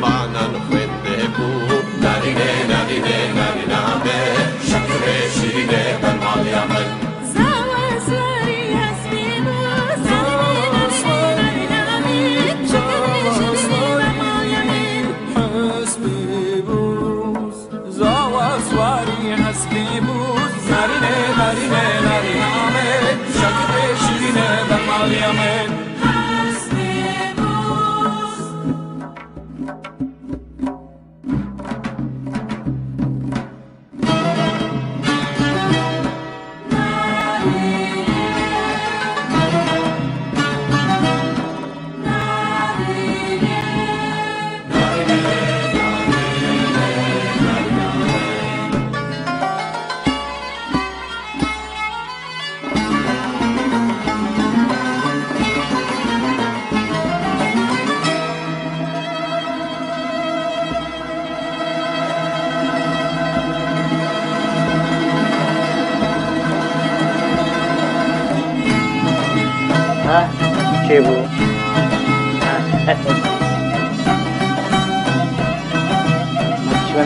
Manan xwendê bû, narînê, narînê, narîna me, şekerê şîrînê bermaliya me. Zawa swarî hespî bû, narînê, narînê, narîna me, şekerê şîrînê bermaliya me. Hespî bû, zawa swarî hespî bû, narînê, narînê, narîna me, şekerê şîrînê bermaliya me. Hespî bû. Ha, çêbû.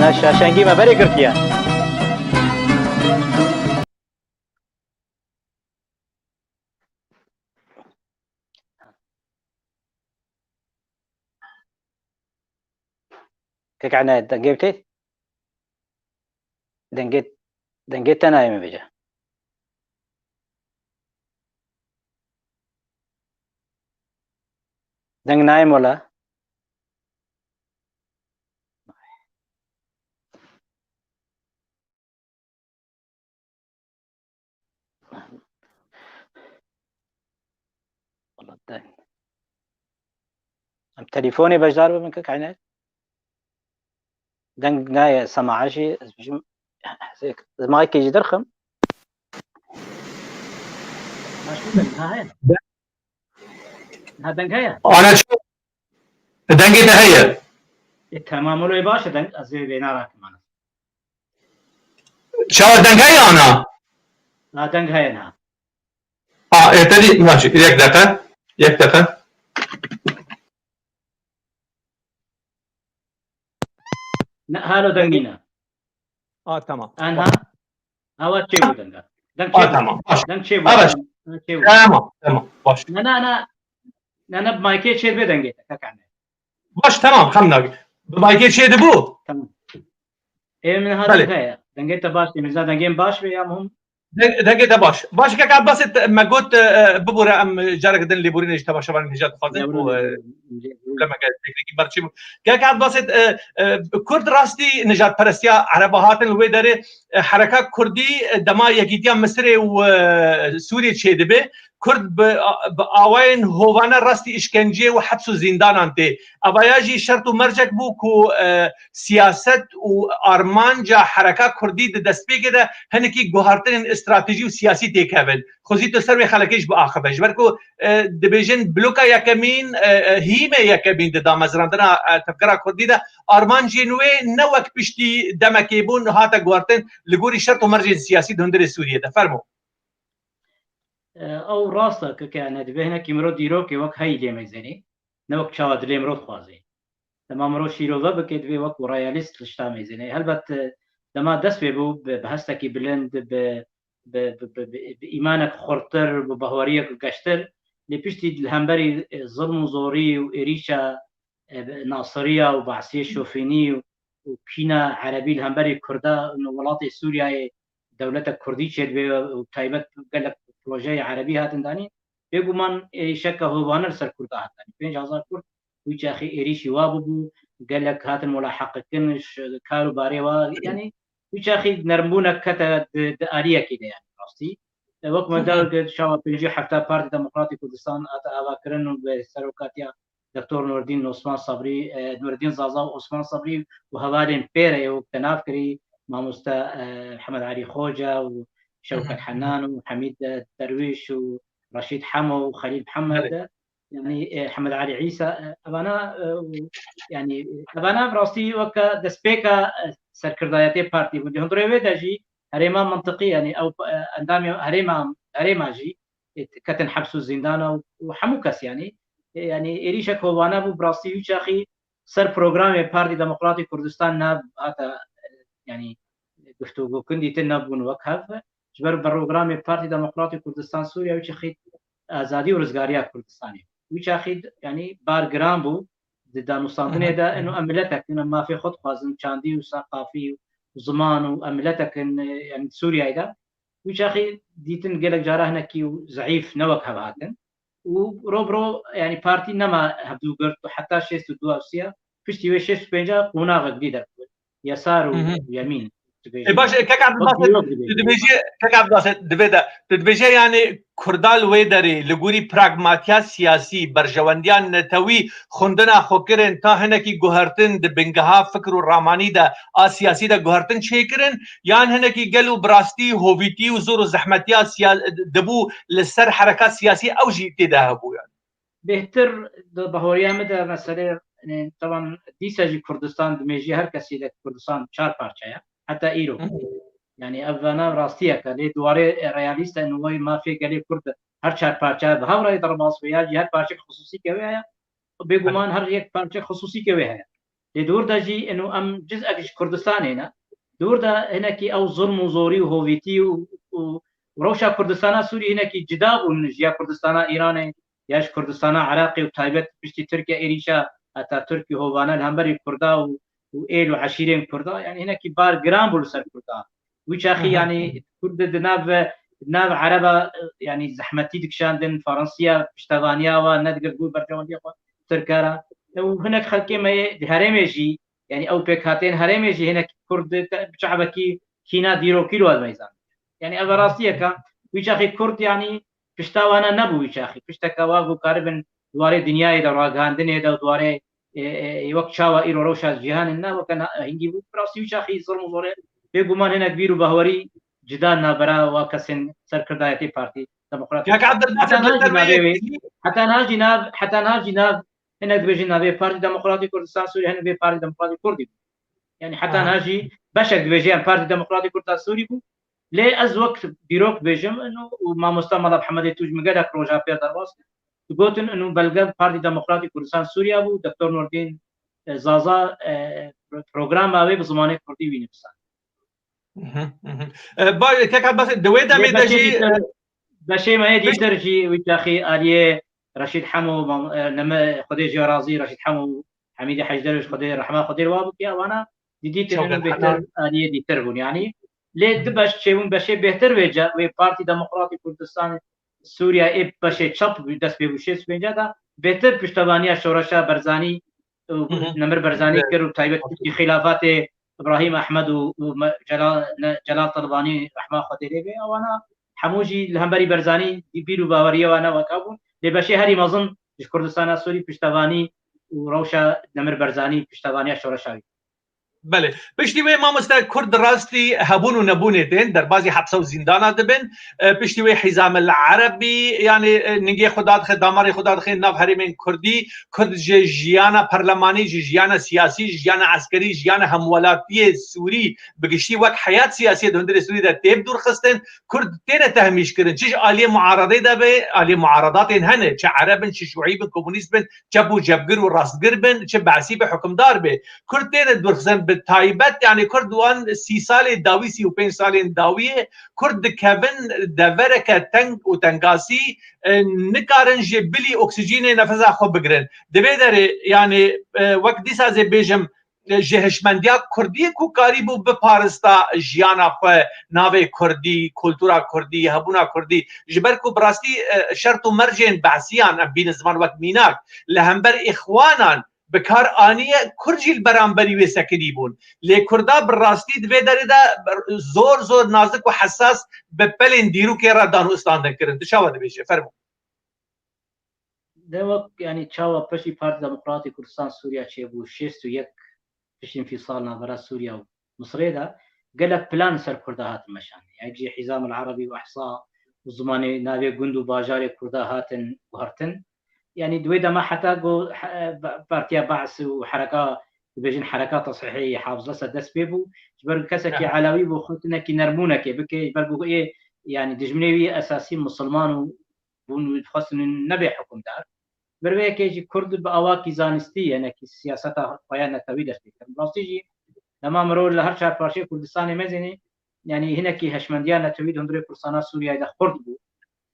Ha, şaşengî me berê girtiye. Kek Enayet, dengê bite? Dengê, dengê te nayê min bêje. Deng nayê mola. Wala deng. Em telefonê beşdar bibin, kek Enayet? Deng nayê, semaê jî, ez bijim, ez maykê jî derxim. Başû deng, ha, heye. Ha, deng heye. Ana çi? Dengê te heye. E, tamam, wilo baş e deng, ez ê vêna rakim, ana. Çawa deng heye, ana? Ha, deng heye, na. Ha, e, te dî, baş, yek deqe, yek deqe. Ne, halo deng nîne. A, tamam. Anha. Awa çêbû denga. Deng çêbû. A, tamam. Baş. Deng çêbû. Ha, baş. Deng çêbû. Tamam, tamam. Baş. Ne, ne, ne. Ne, ne, maykê çêdibe dengê te, kek Enayet. Baş, tamam, xem nake. Bi maykê çêdibû? Tamam. Ê, min ha Belê. Deng heye. Dengê te baş e, min zana dengê min baş be ya muhim. Deng-, dengê te baş. Baş, kek Abbasê, te, me got, e, e, bibûre em careke din lêborînê ji temaşevanên hêja dixwazin û, e, problemeke teknîkî berçî bû. Kek Abbasê, e, e, Kurd rastî nijadperestiya Ereba hatin li wê derê, e, hereka Kurdî, e, dema yekîtiya Misirê û, e, Sûriyê çêdibe, Kurd bi, bi awayên hovane rastî îşkenceyê û heps û zîndanan tê. Evaya jî şert û mercek bû ku, e, siyaset û armanca hereka Kurdî di destpêkê de hinekî guhartinên stratejî û siyasî têkevin. Xwezî tu ser wê xelekê jî biaxive. Ji ber ku, e, dibêjin bloka yekemîn, e, e, hîmê yekemîn di damezrandina, e, tevgera Kurdî de armancên wê ne wek piştî demekê bûn hate guhartin li gorî şert û mercên siyasî di hundirê Sûriyê de. Fermo. E, ew rast e, keke, ne, divê hinekî mirov dîrokê wek heyî lê meyzênê, ne wek çawa dilê mirov dixwazê. Dema mirov şîrove bike, divê wek realîst tişta meyzênê. Helbet, e, dema dest pê bû, bi, bi hestekî bilind, bi, bi, bi, bi, bi, bi îmanek xurtir, bi baweriyek geştir, lê piştî li hemberî, e, zilm û zorî û êrîşa e, nasiriya û behsiyê şofînî û, û kîna erebî li hemberî Kurda û welatê Sûriyeyê dewletek Kurdî çêdibe û taybet gelek projeyê erebî hatin danîn. Bêguman êrîşeke hovane li ser Kurda hat danîn. Pênc hezar Kurd wî çaxî êrîşî wa bûbû, gelek hatin mulaheqikin, ji kar û barê wa, yanî wî çaxî nermbûnek kete di, di aliyekê de, yanî rastî. E, wek me der got, çawa pêncî û heft Partî Demokratî Kurdistan hate avakirin û bi serokatiya Doktor Nurdîn Osman Sabrî, e, Nurdîn Zaza û Osman Sabrî û hevalên pê re yê wek te nav kirî, mamoste, e, Hemed Alî Xoca û Şewket Henan û Hemîd, e, Derwîş û Reşîd Hemo û Xelîl Mihemed, Belê. e, yanî, e, Hemed Alî Îsa, e, evana, e, û, yanî, evana bi rastî weke destpêka, e, serkirdayetê partî bû. Di hundirê wê de jî herêma mintiqî, yanî ew, e, endamê herêma, herêma jî, e, ketin heps û zîndana û, û hemû kes, yanî, e, yanî êrîşek hovane bû, bi rastî wî çaxî ser programê Partî Demokratî Kurdistan ne hate, e, yanî guftûgokin dîtin nebûn wek hev. Ji ber programê Partî Demokratî Kurdistan Sûriye wî çaxî azadî û rizgariya Kurdistanê. Wî çaxî, yanî, bar giran bû di danûstandinê de, ino em miletek in, em mafê xwe dixwazin, çandî û seqafî û ziman û em miletek in, e, yanî, Sûriyeyê de. Wî çaxî dîtin gelek cara hinekî û zeîf, ne wek hev hatin. Û ro bi ro, yanî, partî nema hevdû girt û heta şêst û du Ewsiya, piştî wê şêst û pênc qonaxek dî derket. Yesar û Hı hı. yemîn dibêjin. E, baş e, kek Abdulbasit, Wek dîrok dibêjin. Tu dibêjî, kek Abdulbasit, divê de, tu dibêjê, yanî, Kurda li wê derê li gorî pragmatiya siyasî, berjewendiya netewî xwendina xwe kirin, ta hinekî guhertin di bingeha fikr û ramanî de a siyasî de guhertin çêkirin, yan hinekî gel û bi rastî hovîtî û zor û zehmetiya siya-, dibû li ser hereka siyasî ew jî tê de hebû, yanî? Bêhtir di bahoriya min de meselê, e, taban dîsa jî Kurdistan dimêjî, her kesî de Kurdistan çar parçe ye. Heta îro. Hı hı. Yanî ev vana rastiyek e. Lê di warê, e, realîst e, nûwayî mafê gelê Kurd her çar parçe bi hev re derbas be ya jî her parçek xisûsî ke wê heye. Bêguman her yek parçek xisûsî ke wê heye. Lê di wir de jî ino em cizek ji Kurdistanê ne. Di wir de hinekî ew zulm û zorî û hovîtî û, û rewşa Kurdistana Sûrî hinekî cida bûn ji ya Kurdistana Îranê, ya ji Kurdistana Iraqê û taybet piştî Tirkiye êrîşa heta Tirkî hovane li hemberî Kurda û, û êl û eşîrên Kurda, yanî hinekî bar giran bû li ser Kurda. Wî çaxî, Hı hı. yanî Kurd di nav, nav Ereba, yanî zehmetî dikişandin, Faransiya piştevaniya wan nedigirt, bû berjewendiya xwe Tirka re. Û hinek xelkê me yê di herêmê jî, yanî ew pêkhateyên herêmê jî hinek Kurd te-, bi çavekî kîna dîrokî li wan meyzan. Yanî ev rastiyek e. Wî çaxî Kurd, yanî pişta wana nebû wî çaxî. Pişteke wa ku karibin di warê dinyayê de, ragihandinê de û di warê, e, e, wek çawa îro rewşa cîhanê ne, weke na-, hingî bû. Bi rastî wî çaxî zilm û zorê bêguman hinek bîr û bahwerî cida navbera wa kesên serkirdayetê Partî Demokratîk. Kak Abdulbasit, Heta niha jî navê wê, heta niha jî nav, heta niha jî nav hinek dibêjin navê Partî Demokratîk Kurdistan Sûriye, hinek dibê Partî Demokratîk Kurdî. Yanî heta Aha. niha jî beşek dibêje em Partî Demokratîk Kurda Sûrî bû. Lê ez wek dîrok dibêjim, ino û mamosta Mala Mihemedê Tûj min gelek roja pê derbas kir. Digotin, ino belge Partî Demokratîk Kurdistan Sûriye bû, Doktor Nurdîn, e, Zaza, e, programa wê bi zimanê Kurdî wî nivîsand. Mhm, mhm. E, ba-, keka Basit, di wê demê Lê de beşê jî, dîtir, e, beşê me yê dîtir jî wî çaxî aliyê Reşîd Hemo, mam-, e, neme Xwedê jê razî, Reşîd Hemo, Hemîdê Hecderoj, Xwedê rehma Xwedê li wa bike, wana dîdî tinin Çewdet bêhtir Henan. aliyê dîtir bûn. Yanî lê Hı hı. du beş çêbûn, beşê bêhtir vêce wê Partî Demokratîk Kurdistan Sûriye ê beşê çap dest pê bû şêst û pênc de bêhtir piştevaniya şoreşa Berzanî û Hı hı. Nemir Berzanî Evet. kir û taybet kiştî xilafatê Îbrahîm Ehmed û, û me-, Celal, ne, Celal Talibanî rehma Xwedê lê bê. Ewana hemû jî li hemberî Berzanî bîr û baweriya wana weka bûn. Lê beşê herî mezin ji Kurdistana Sûrî piştevanî û rewşa Nemir Berzanî piştevaniya şoreşa wî. Belê. Piştî wê mamoste Kurd rastî hebûn û nebûnê tên, derbazî hepse û zîndana dibin. E, piştî wê Hîzamil Erebî, yanî, e, ningê xwe dadixe, damarê xwe dadixe nav herêmên Kurdî. Kurd ji jiyana perlemanî, ji jiyana siyasî, ji jiyana eskerî, jiyana hemwelatiyê Sûrî, bi giştî wek heyat siyasî di hundirê Sûrî de tê bi dûr xistin. Kurd têne tehmîş kirin. Çi ji aliyê muaredê de be, aliyê muaredatên hene, çi Ereb in, çi Şûî bin, komûnîst bin, çep û çepgir û rastgir bin, çi Be'sî be, hukimdar be. Kurd têne dûrxistin bi taybet, yanî Kurd wan sî salê dawî, sî û pênc salên dawiyê, Kurd dikevin devereke teng û tengasî, e, nikarin ji bilî oksîjînê nefesa xwe bigirin. Di vê derê, yanî, e, wek dîsa zê bêjim, e, ji hişmendiya Kurdiyê ku karîbû biparista jiyana xwe, navê Kurdî, kultura Kurdî, hebûna Kurdî, ji ber ku bi rastî, e, şert û mercên Be'siyan, em bînin ziman wek mînak, li hember Îxwanan bi kar aniye, Kurd jî li beramberî wê sekinî bûn. Lê Kurda bi rastî di vê derê de zor zor nazik û hesas bi pelên dîrokê re dan û istandin kirin. Tu çawa dibêje? Fermo. De wek, yanî çawa piştî Partî Demokratîk Kurdistan Sûriye çêbû, şêst û yek piştî înfîsal navbera Sûriye û Misirê de gelek plan ser Kurda hatin meşandin. Yek jî Hîzamul Erebî û Ehsa û zimanê navê gund û bajarê Kurda hatin guhertin. Yanî di wê dema heta ku he-, Partiya Be's û hereka, dibêjin hereka Tesihî Hafizesa dest pê bû, ji ber ku kesekî Aha. Elewî bû, xwestinekî nermûnekê bike, ji ber ku ê, yanî dijminê wî esasî misilman û bûn û dixwestin nebe hukimdar. Bi rêvekê jî Kurd bi awakî zanistî, hinekî siyaseta xwe ya netewî dest pê kirin. Bi rastî jî dema mirov li her çar parçeyê Kurdistanê mezênê, yanî hinekî heşmendiya netewî di hundirê Kurdistana Sûriyeyê de xurt bû.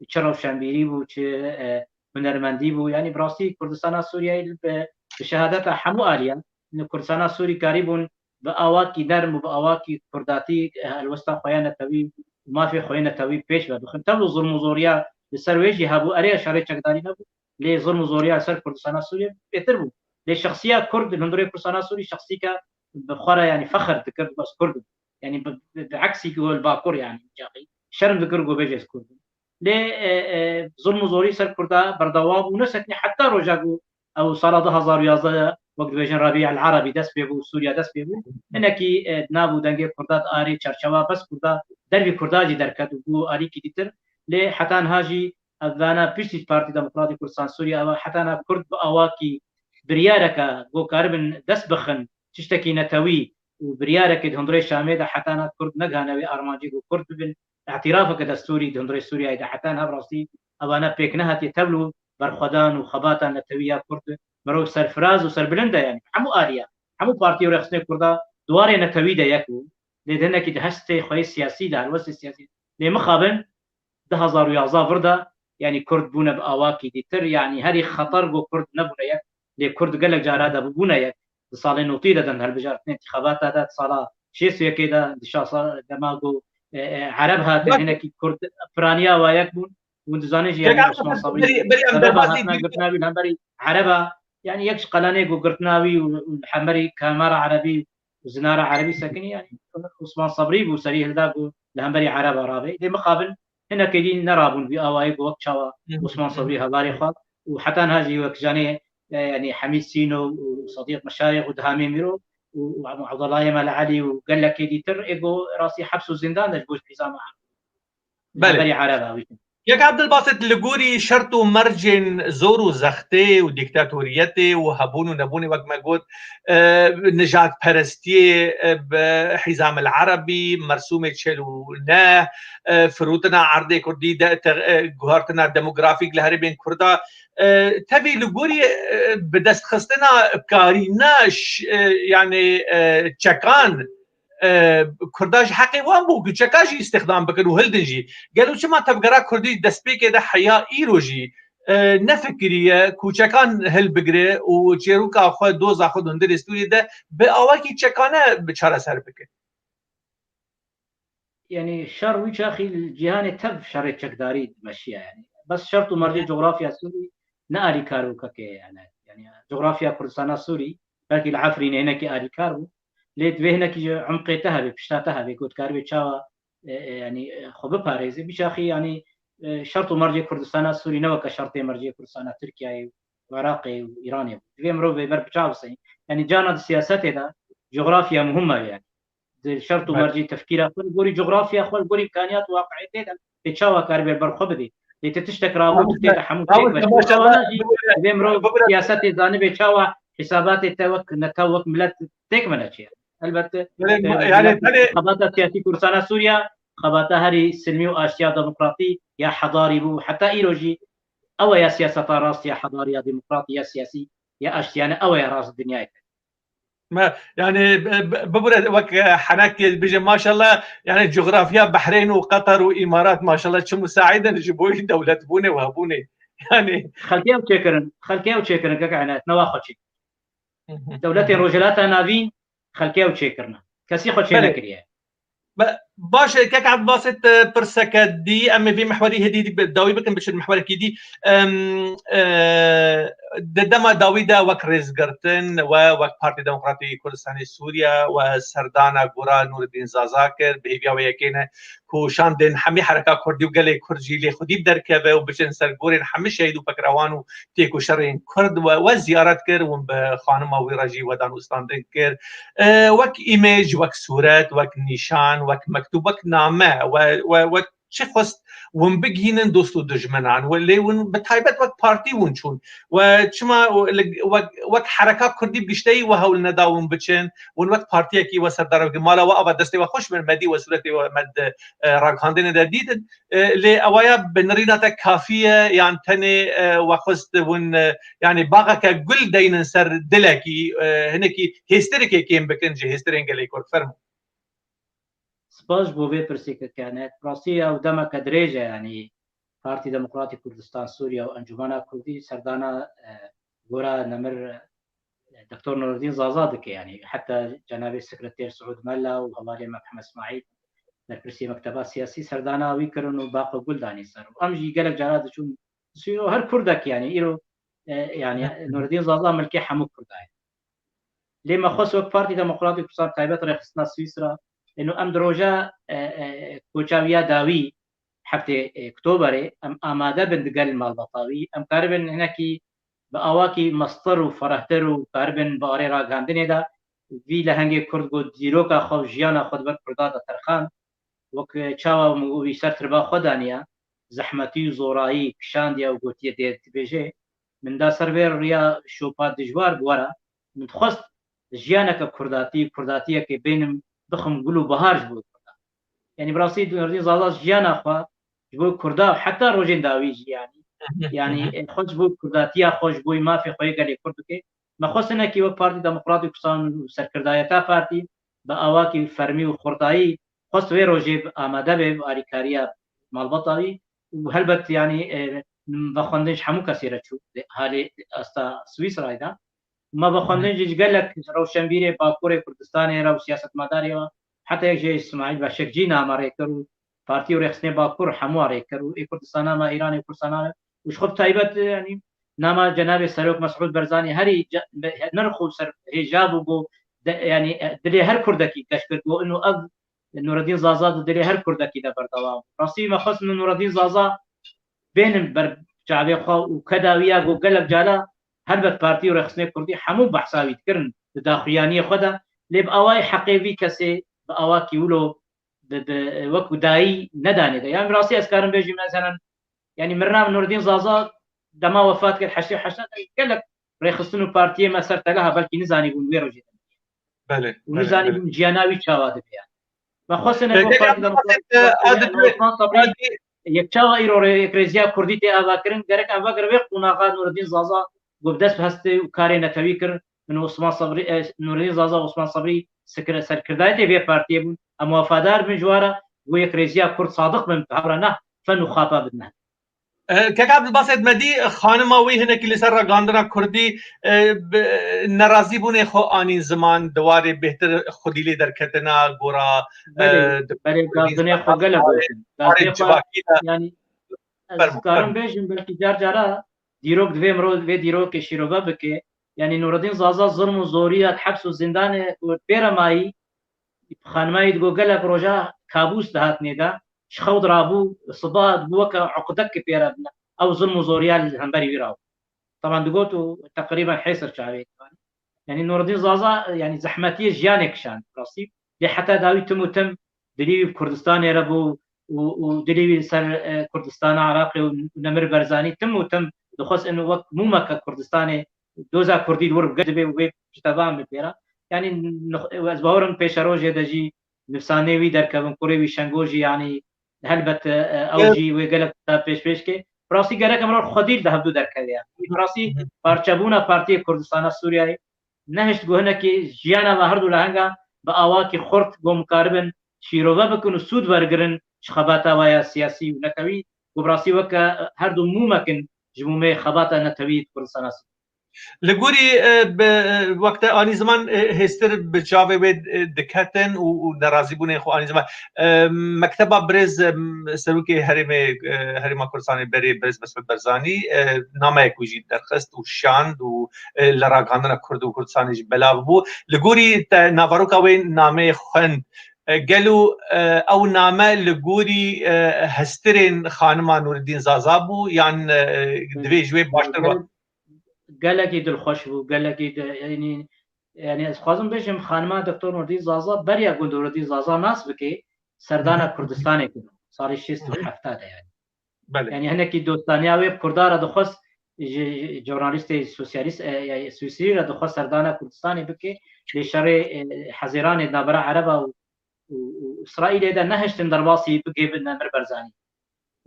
Çi rewşenbîrî bû, çi, e, hunermendî bû. Yanî bi rastî Kurdistana Sûriyeyê bi, bi şehadeta hemû aliyan, li Kurdistana Sûrî karîbûn bi awakî nerm û bi awakî kurdatî, e, helwesta xwe ya netewî û mafê xwe yê netewî pêş ve bixin. Tevlo zulm û zoriya li ser wê jî hebû. Erê, şerê çekdarî nebû. Lê zulm û zoriya li ser Kurdistana Sûriyê bêtir bû. Lê şexsiya Kurd li hundirê Kurdistana Sûrî şexsîka bi xwe re, yanî, fexr dikir, bes Kurd im. Yanî bi, bi, bi eksî ku li Bakur, yanî, caxî şerm dikir ku bêje ez Kurd im. Lê, e, e, zulm û zorî ser Kurda berdewam bû, nesekinî heta roja ku ew sala du hazar û yazdeh de, wek dibêjin, Rebî el Erebî dest pê bû, Sûriya dest pê bû. Hinekî, e, nav û dengê Kurda di arê çerçewa bes Kurda, dervî Kurda jî derket û bû alîkî dîtir. Lê heta niha jî ev vana piştî Partî Demokratî Kurdistan Sûriye, ew heta niha Kurd bi awakî biryareke ku karibin dest bixin tiştekî netewî û biryarekê di hundirê Şamê de heta niha Kurd negihane wê armancê ku Kurd bibin, îtirafeke destûrî di hundirê Sûriyeyê de heta niha bi rastî evana pêk nehatiye. Tevlû berxwedan û xebata netewî ya Kurd mirov serfiraz û serbilind e, yanî hemû aliya, hemû partî û rêxistinê Kurda di warê netewî de yek bû. Lê di hinekî di hestê xwe yê siyasî de, helwestê siyasî de. Lê mixabin du hazar û yazdeh vir de, yanî Kurd bûne bi awakî dîtir, yanî herî xeter ku Kurd nebûne yek, lê Kurd gelek cara de bûbûne yek. Di salên notî de, di hilbijartinê întîxabata de, di sala şêst û yekê de, di şa sal dema ku, e, e, Ereb hate, Bak- hinekî Kurd piraniya wa yek bûn. Hûn dizanin jî, yanî, Yek Osman Sabirî berî, berî em sebeba derbasî hatina dî- girtina wî li hemberî Ereba, yanî, yek ji qelenê ku girtina wî û, û li hemberî Kemara Erebî û zinara Erebî sekinî, yanî, Osman Sabrî bû serî hilda ku li hemberî Ereba rabe. Lê mixabin hinekê dî nerabûn vî awayî ku wek çawa Hı hı. Osman Sabrî hevalê xwe û heta niha jî wek canê, e, yanî Hemîd Sîno û Sedîq Meşayix û Dihamê Mîro û, û Abdullah Yemal Elî û gelekê dîtir ê ku rastî heps û zîndan de ji bo hîzama Belê. Berî Ereba wî. Kek Abdulbasit, li gorî şert û mercên zor û zextê û dîktatoriyetê û hebûn û nebûnê, wek me got, e, nijadperestiyê, e, bi Hîzam el Erebî, Mersûmê çil û neh, e, firotina erdê Kurdî de, te, e, guhertina demografîk li herêmên Kurda, e, tevî li gorî, e, bi destxistina karîna ş-, e, yanî, e, çekan, e, Kurda ji heqê wan bû ku çeka jî îstixdam bikin û hildin jî. Gelo çima tevgera Kurdî destpêkê de heya îro jî, e, nefikiriye ku çekan hilbigire û çêroka xwe, doza xwe di hundirê Sûriyê de bi awakî çekane bi çareser bike? Yanî şer wî çaxî li cîhanê tev şerê çekdarî dimeşiya yanî. Bes şert û mercê Hı. cografya Sûrî ne alîkar bû kekê yanî. Yanî cografya Kurdistana Sûrî belkî li Efrînê hinekî alîkar bû. Lê divê hinekî ji umqê te hebe, pişta te hebe, ku dikaribê çawa, e, e, yanî, e, xwe biparêzê. Biçaxî, yanî, e, şert û mercê Kurdistana Sûrî ne weke şertê mercê Kurdistana Tirkiyeyê û Iraqê û Îranê bû. Divê mirov vê ber bi çav biseyî. Yanî carna di siyasetê de cografya muhim e yanî. Di şert û Belê. mercê tefkîra xwe, li gorî cografya xwe, li gorî îmkaniyat û waqietê de tê çawa karibê li ber xwe bidê. Lê ti tiştek rabû, tu tê de hemû têk veşî. Ewana jî divê mirov siyasetê zanibê çawa hîsabatê te wek netew, wek milet têk meneçiye. Elbette, Belê, e, yanî milet tenê xebata siyasî Kurdistana Sûriye, xebata herî silmî û aştiya demokratî ya hedarî bû. Heta îro jî ew e ya siyaseta rast ya hedarî ya demokratî ya siyasî ya aştiyane, ew e ya rast dinyayê. Me, yanî, bi-, bi-, bibûre wek, e, henek bêje, maşallah, yanî, cografya Behreyn û Qeter û Îmarat, maşallah, çi musaîd in ji bo dewletbûnê û hebûnê. Yanî, Xelkê ew çêkirin, xelkê ew çêkirin, kek Enet, newa xwe çêkirin. Hı hı. Dewletên Rojhilata Navîn xelkê ew çêkirine. Kesî xwe çê Belê. nekiriye. Be-, baş e, kek Ebbasit, e, pirseke dî, em ê vê mihwerî hêdî dî bi-, dawî bikin, biçin mihwerekî dî. Em, e, di dema dawî de wek rêzgirtin we, wek Partî Demokratî Kurdistanê Sûriye we serdana gora Nûreddîn Zaza kir, bi hêviya wê yekê ne ku şandên hemî hereka Kurdî û gelê Kurd jî lê xwedî bi derkeve û biçin ser gorên hemî şehîd û pekrewan û têkoşerên Kurd we, we ziyaret kir û bi xanima wî re jî we danûstandin kir. E, wek îmêj, wek sûret, wek nîşan, wek mektûb, wek name, we, we, wek çi xwest hûn bigihînin dost û dijminan. We lê hûn bi taybet wek partî hûn çûn. We çima li, wek, wek hereka kurdî bi gişteyî we hewl neda hûn biçin? Hûn wek partiyekî we serdar bikin. Mala we ava destê we xweş bin, me dî we sûretê we me di, e, ragihandinê de dîtin. E, lê ewaya bi nirîna te kafî ye, yan tenê, e, we xwest hûn, e, yanî baxeke gul deynin ser dilekî, e, hinekî hêstirikê kêm bikin ji hêstirên gelê Kurd? Fermo. Spas ji bo vê pirsê ke kene. Rastî ew demeke dirêj e, yanî Partî Demokratîk Kurdistan Sûriye û Encûmena Kurdî serdana, e, gora nemir, e, Doktor Nureddin Zaza dike, yanî heta cenabê sekreter Siûd Mela û hevalê me Mihemed Îsmaîl, berpirsê mekteba siyasî, serdana wî kirin û baq û gul danî ser. Û em jî gelek cara diçûn Sîro her Kurdek, yanî îro, e, yanî Nureddin Zaza milkê hemû Kurda ye. Lê me xwest wek Partî Demokratîk Kurdistan, taybet rêxistina Swîsra, êno em di roja, e, e, koça wî ya dawî, heftê, e, Oktoberê, em amade bin digel malbata wî, em karibin hinekî bi awakî mestir û ferehtir û karibin bi arê ragihandinê de vî lehengê Kurd got, dîroka xwe û jiyana xwe di ber Kurda de terxand. Wek çawa min û wî ser tirba xwe daniya, zehmetî û zorayî kişandiye û gotiye, dê dibêje, min da ser vê riya şopa dijwar bi we re, min dixwest jiyaneke kurdatî, kurdatiyekê bênim, bixim gul û bihar ji bo Kurdan. Yanî bi rastî Nurdîn Zaza jiyana xwe ji bo Kurda heta rojên dawî jî, yanî, yanî, e, xwe ji bo kurdatiya xwe, ji bo mafê xwe yê gelê Kurd bike. Me xwest hinekî wek Partî Demokratîk Kurdistan û serkirdayeta partî bi awakî fermî û xurtayî xwest vê rojê bi amade be bi alîkariya malbata wî û helbet, yanî, e, vexwendin ji hemû kesê re çû, halê asta Swîsrayê de. Me vexwendin jî ji gelek rewşenbîrê Bakurê Kurdistanê re û siyasetmedarê we, heta yek jê Îsmaîl Beşekcî name rê kir û partî û rêxistinê Bakur hemû rê kir û ê Kurdistana me, Îranê û Kurdistana me û ji xwe bi taybet, yanî, nama cenabê Serok Mesûd Barzanî herî ce-, be-, nirx û ser hêja bû, bû de, yanî, e, dilê her Kurdekî geş kir, got, ino ev Nureddin Zaza di dilê her Kurdekî de berdewam. Rastî me xwest min Nureddin Zaza bênim ber çavê xwe û keda wî ya, got, gelek cara helbet partî û rêxistinê Kurdî hemû behsa wî dikirin di daxuyaniyê xwe de, lê bi awayê heqê vî kesê bi awakî wilo bi, bi, wekî dayî nedanê de. Yanî bi rastî ez karim bêjim, meselan, yanî mirina Nureddin Zaza dema wefat kir, heştê û heşt de, gelek rêxistin û partiyê me ser teleha belkî nizanîbûn wê rojê de. Belê, û belê, nizanîbûn belê. Jiyana wî çawa dibe, yanî. Me xwestin E, got, Partî Demokratîk Partiya, yanî, Osman Sabrî, yek çawa îro rê-, yekrêziya Kurdî tê avakirin, gerek em vegir vê qonaxa Nureddin Zaza, got, bi dest bi hestê û karê netewî kir, min Osman Sabrî, e, Nureddin Zaza, Osman Sabrî sikir-, serkirdayetê vê partiyê bûn. Em wefadar bin ji we re, got, yekrêziya Kurd sadiq bin, bi hev re ne fen û xapa bidine. E, Kek Abdulbasit Medî, xanima wî hinekî li ser ragihandina Kurdî, e, bi nerazîbûnê xwe anîn ziman, di warê bêhtir xwedî lê derketina gora, Belê, e, di belê, Kurdî gazdinê xwe gelek warê, gotin. Warê Gazdinê xwe, civakî de. Yanî, ez Fermo, karim fermo. Bêjim, belkî car cara dîrok divê mirov vê dîrokê şîrove bike. Yanî Nureddin Zaza zilm û zoriya di heps û zindanê û pê re mayî, xanima yî digot gelek roja kabûs dihat nêda, ji xew dirabû, siba dibû weke uqdek ki pê re bine. Ew zilm û zoriya li hemberî wî rabû. Teban digot û teqrîben hêsir çavê. Yanî Nureddin Zaza, yanî zehmetiyê jiyanê kişand, rastî. Lê heta dawî tim û tim dilî wî bi Kurdistanê re bû û, û dilî wî li ser, e, Kurdistana Iraqê û Nemir Barzanî tim û tim dixwest ino wek mûmeke Kurdistanê, doza Kurdî li wir bi gel dibe û wê ji tevan bi pê re. Yanî nix-, ez bawer im pêşerojê de jî nivsanê wî derkevin, kurê wî Şengo jî, yanî helbet, e, ew Evet. jî wê gelek da pêş pêş ke. Bi rastî gerek em re xwedî li hevdû derkeve, yanî. Bi rastî Hı hı. parçebûna Partiyê Kurdistana Sûriyeyê nehişt ku hinekî jiyana me her du lehenga bi awakî xurt ku em karibin şîrove bikin û sûd wergirin ji xebata we ya siyasî û netewî, ku bi rastî weke her du mûmek in ji mûmê xebata netewî di Kurdistana Sûriyê. Li gorî, e, bi, wek te anî ziman, e, hêstir bi çavê wê, e, diketin û, û nerazîbûnên xwe anî ziman. E, Mekteba birêz, e, Serokê Herêmê, e, Herêma Kurdistanê berê birêz Mesûd Barzanî, e, nameyek wî jî derxist û şand û, e, li ragihandina Kurd û Kurdistanê jî belav bû. Li gorî te naveroka wê nameyê xwend, e, gelo, e, ew name li gorî, e, hestirên xanima Nûreddîn Zaza bû yan, e, divê ji wê baştir we? Gelek, gelekî dilxweş bû, gelekî di-, yanî, yanî ez dixwazim bêjim, xanima Doktor Nûreddîn Zaza beriya ku Nûreddîn Zaza nas bike, serdana Kurdistanê kir. salê şêst û hefta de yani. Belê. Yani hinekî dostaniya wê bi Kurda re dixwest, ji, ji jornalîstê sosyalîst, e, e, Swîsrî re dixwest serdana Kurdistanê bike, lê şerê, e, Hezêranê navbera Ereba û, û, û Îsraîlê de nehiştin derbasî bigihîbin Nemir Barzanî.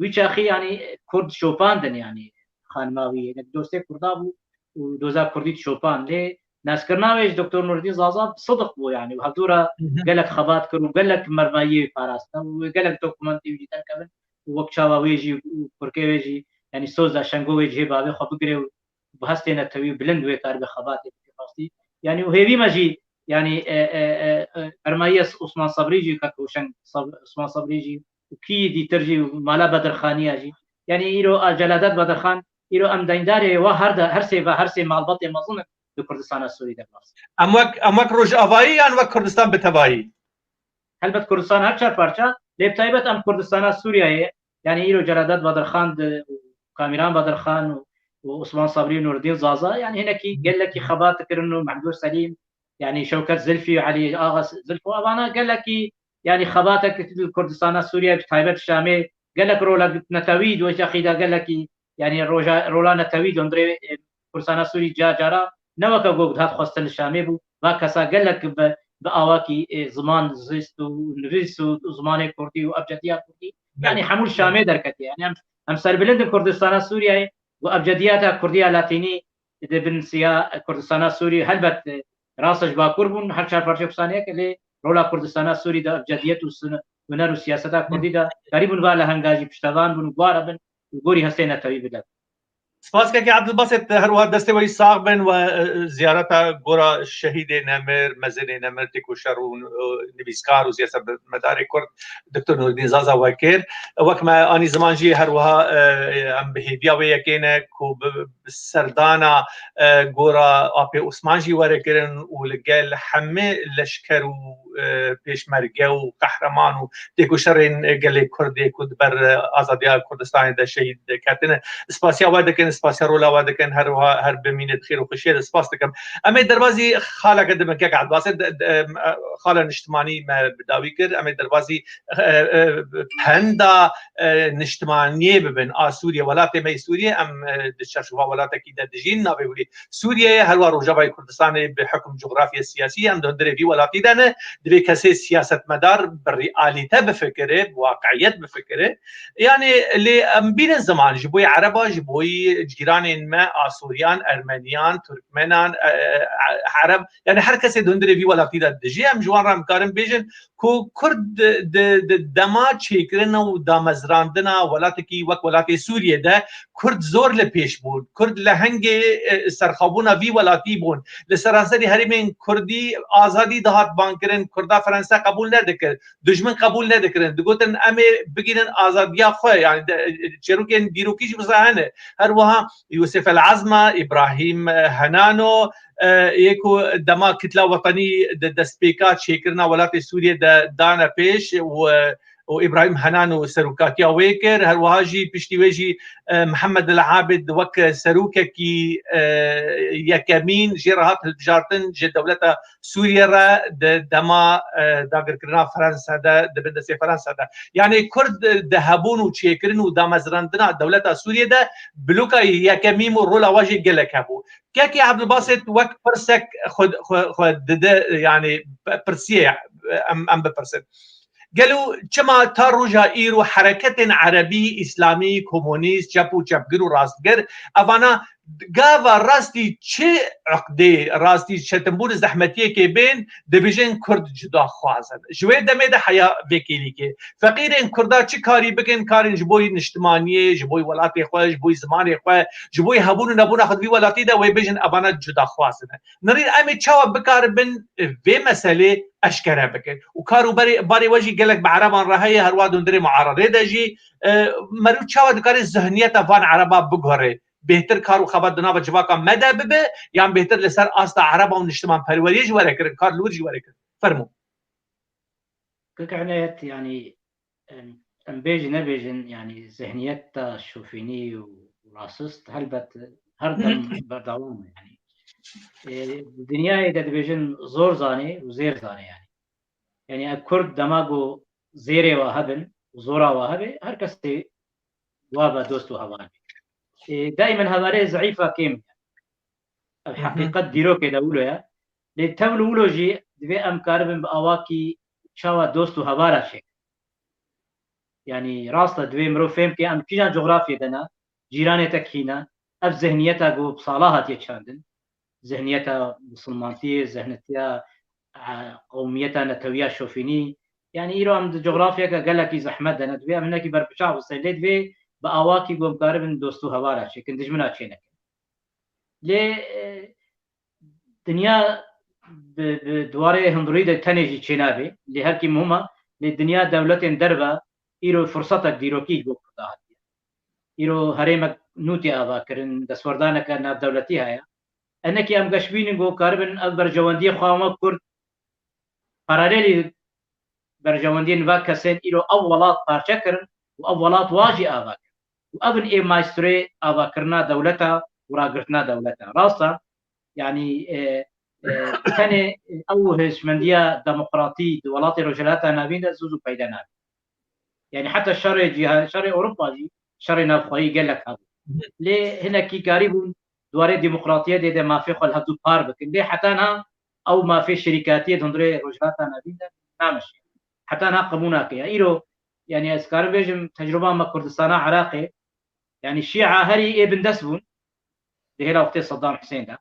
Wî çaxî yani Kurd şopandin yani xanima wî. Yani dostê Kurda bû û doza Kurdî şopand. Lê naskirina wê ji Doktor Nurdîn Zaza sidiq bû yani. Û hevdû re gelek xebat kir û gelek mermeyî wî parastin û gelek dokumentê wî jî derkevin. Û wek çawa wê jî û kurkê wê jî, yani soz da şengo wê cihê bavê xwe bigire û bi hestê netewî û bilind wê karibe xebatê bike rastî. Yani û hêvî me jî, yani, e, e, e, e, mermeyî Osman Sabrî jî, kak Hoşeng Sab-, Osman Sabrî jî û kî dîtir jî û mala Bedirxaniya jî. Yani îro a Celadet Bedirxan, îro em deyndarê wa her de, her sê ve, her sê malbatê mezin in di Kurdistana Sûrî de. Em wek, em wek Rojavayî yan wek Kurdistan bi tevayî? Helbet Kurdistan her çar parça, lê bi taybet em Kurdistana Sûriyeyê, yani îro Celadet Bedirxan di, Kamîran Bedirxan û, û Osman Sabrî û Nurdîn Zaza, yani hinekî gelekî xebat kirin û Mehmûd Selîm, yani Şewket Zilfî û Elî Axa Zilfo, evana gelekî, yani xebatek li Kurdistana Sûriyeyê bi taybet Şamê, gelek rolek netewî di wê çaxî de gelekî yani roja, rola netewî li hundirê, e, Kurdistana Sûrî car cara ne weke ku dihat xwestin li Şamê bû. Va kesa gelek bi, bi awakî, e, ziman zist û nivîs û zimanê kurdî û ebcediya kurdî. Yani hemû li Şamê derketiye. Yani em, em serbilind in Kurdistana Sûriyeyê û ebcediyata kurdiya latînî di bin siya Kurdistana Sûrî helbet, e, rasa ji Bakur bûn, her çar parçeyê Kurdistanê yek, lê rola Kurdistana Sûrî de ebcediyet û sin-, huner û siyaseta kurdî de karîbûn va lehenga jî piştevan bûn û guware bin û gorî hestê netewî bidin. Spas kekê Ebdilbasit, her wiha destê we yî sax bin we, e, ziyareta gora şehîdê nemir, mezinê nemir, têkoşer û, e, nivîskar û siyasetmedarê Kurd Doktor Nurdîn Zaza we kir. Wek me anî ziman jî her wiha, e, em bi hêviya wê yekê ne ku bi, bi serdana, e, gora Apê Osman jî were kirin û li gel hemî leşker û, e, pêşmerge û qehreman û têkoşerên gelê Kurdê ku di ber, e, azadiya Kurdistanê de şehîd ketine. Spasiya we dikin, spasiya rola we dikin, her wiha her bimîne di xêr û xweşiyê de spas dikim. Em ê derbazî xaleke din bikin, kek Ebdilbasit, de, de, em, e, xala niştimanî me bi dawî kir, em ê derbazî, e, e, penda, e, niştimaniyê bibin a Sûriye, welatê me yê Sûriye, em, e, di çarçova welatekî de dijîn, navê wî Sûriye ye, her wiha Rojavayê Kurdistanê bi hukm cografya siyasî em di hundirê vî welatî de ne, divê kesê siyasetmedar bi realîte bifikire, bi waqiyet bifikire. Yani lê em bînin ziman ji bo yê Ereba, ji bo yî cîranên me, Asûriyan, Ermeniyan, Turkmenan, e, e, Ereb, yani her kesê di hundirê vî welatî de dijî, em ji wan re em karin bêjin ku Kurd di, di, di dema çêkirina û damezrandina welatekî wek welatê Sûriyê de Kurd zor li pêş bûn. Kurd lehengê, e, serxwebûna vî welatî bûn. Li seranserî herêmên Kurdî azadî dihat bankirin, Kurda Fransa qebûl nedikir. Dijmin qebûl nedikirin. Digotin, "Em ê bigînin azadiya xwe." Yani de, çêrokên dîrokî jî wisa hene. Her wiha Yûsif El Ezma, Îbrahîm, e, Henano, e, yê ku dema Kitla Wetenî di destpêka çêkirina welatê Sûriyê de dane pêş û, e, û Îbrahîm Henano serokatiya wê kir. Her wiha jî piştî wê jî, e, Mihemed El Abid wek serokekî, e, yekemîn jê re hat hilbijartin ji dewleta Sûriye re di dema, e, dagirkirina Fransa de, di bin destê Fransa de. Yani Kurd di hebûn û çêkirin û damezrandina dewleta Sûriye de bloka yekemîn û rola wa jî gelek hebû. Kekê Ebdilbasit wek pirsek xwe, xwe, xwe dide, yani pirsiyê em, em bipirsin. Gelo çima ta roja îro hereketên erebî, îslamî, komunîst, çep û çepgir û rastgir, evana gava rastî çi eqdê, rastî çetinbûn, zehmetiyekê bên, dibêjin Kurd cudaxwaz in? Ji wê demê de heya vê kêlîkê. Feqîrên Kurda çi karî bikin, karên ji bo niştimaniyê, ji bo welatê xwe, ji bo zimanê xwe, ji bo hebûn û nebûna xwe di vî welatî de wê bêjin evana cudaxwaz in. Nirîn em ê çawa bikaribin vê meselê eşkere bikin? Û kar û berê, barê we jî gelek bi ereban re heye, her wiha di hundirê muaredê de jî, e, meriv çawa dikare zihniyeta van ereba biguhere? Bêhtir kar û xebat di nava civaka me de bibe, yan bêhtir li ser asta ereba û niştimanperweriyê jî were kirin, kar li wir jî were kirin? Fermo. Kek Enayet, yani, em, em bêjin nebêjin, yani, zihniyeta şofînî û rasist, helbet her dem berdewam e, yani. E, di dinyayê de dibêjin zor zanê û zêr zanê, yani. Yani, ev Kurd dema ku zêrê wa hebin, zora wa hebe, her kesê wa be dost û heval be. E, daîmen hevalê zeîfa kêm e. Ev Hı hı. heqîqet dîrokê de wilo ye. Lê tevl û wilo jî divê em karibin bi awakî çawa dost û hevala çêkin. Yanî rast e, divê mirov fêm ke em kîjan cografyê de ne, cîranê te kî ne. Ev zihniyeta ku bi sala hatiye çandin. Zihniyeta misilmantiyê, zihniyeta, e, qewmiyeta netewiya şofînî. Yanî îro em di cografyeke gelekî zehmet de ne. Divê em hinekî berbiçav bisin. Lê divê bi awakî ku em karibin dost û hevala çêkin, dijmina çê nekin. Lê, e, dinya bi, bi diwarê hundirî de tenê jî çênabe. Lê herkî muhim e. Lê dinya dewletên derve îro firsetek dîrokî bo Kurda hatiye. Îro herêmek nû tê avakirin, destwerdaneke navdewletî heye. Enekî em geşbînin ku karibin ev berjewendiyê xwe wek Kurd paralelî berjewendiyên va kesên îro ev welat parçe kirin û ev welat wa jî ava kirin. Û ev in ê maîstrê avakirina dewleta û ragirtina dewleta. Rast e, yanî, e, e, tenê ew hişmendiya demokratî di welatê Rojhilata Navîn de zû zû peyda nabe. Yanî heta şerê cîhan, şerê Ewropa jî, şerê navxweyî gelek hebû. Lê hinekî karîbûn di warê demokratiyetê de mafê xwe li hevdû par bikin. Lê heta niha ew mafê şirîkatiyê di hundirê Rojhilata Navîn de nameşe. Heta niha qebûl nake. Ya îro, yanî ez karim bêjim, tecrûba me Kurdistana Iraqê, yanî Şîa herî ê bindest bûn di hêla wextê Saddam Husên de.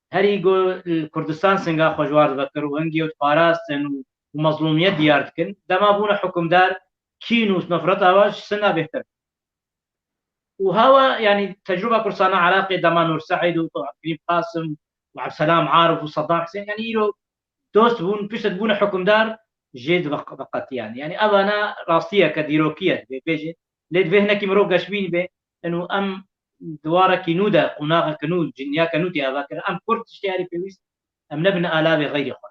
Herî ku li Kurdistan singa xwe ji war divekir û hingî û diparastin û, û mezlûmiyet diyar dikin, dema bûne hikimdar kîn û nefreta wa ji Sinna bêhtir. Û hawa, yanî tecrûba Kurdistana Iraqê dema Nur Seîd û Abdulkerîm Qasim û Abdulselam Arif û Saddam Husên, yanî îro dost bûn, pişt bûne hikimdar jê diveq-, veqetiyan. Yanî evana rastiyeke dîrokî ye, divê bêjin. Lê divê hinekî mirov geşbîn be, eno em di warekî nû de, qonaxeke nû, dinyake nû tê ava kirin. Em Kurd tiştê herî pêwîst, em nebin alavê xeyrê xwe.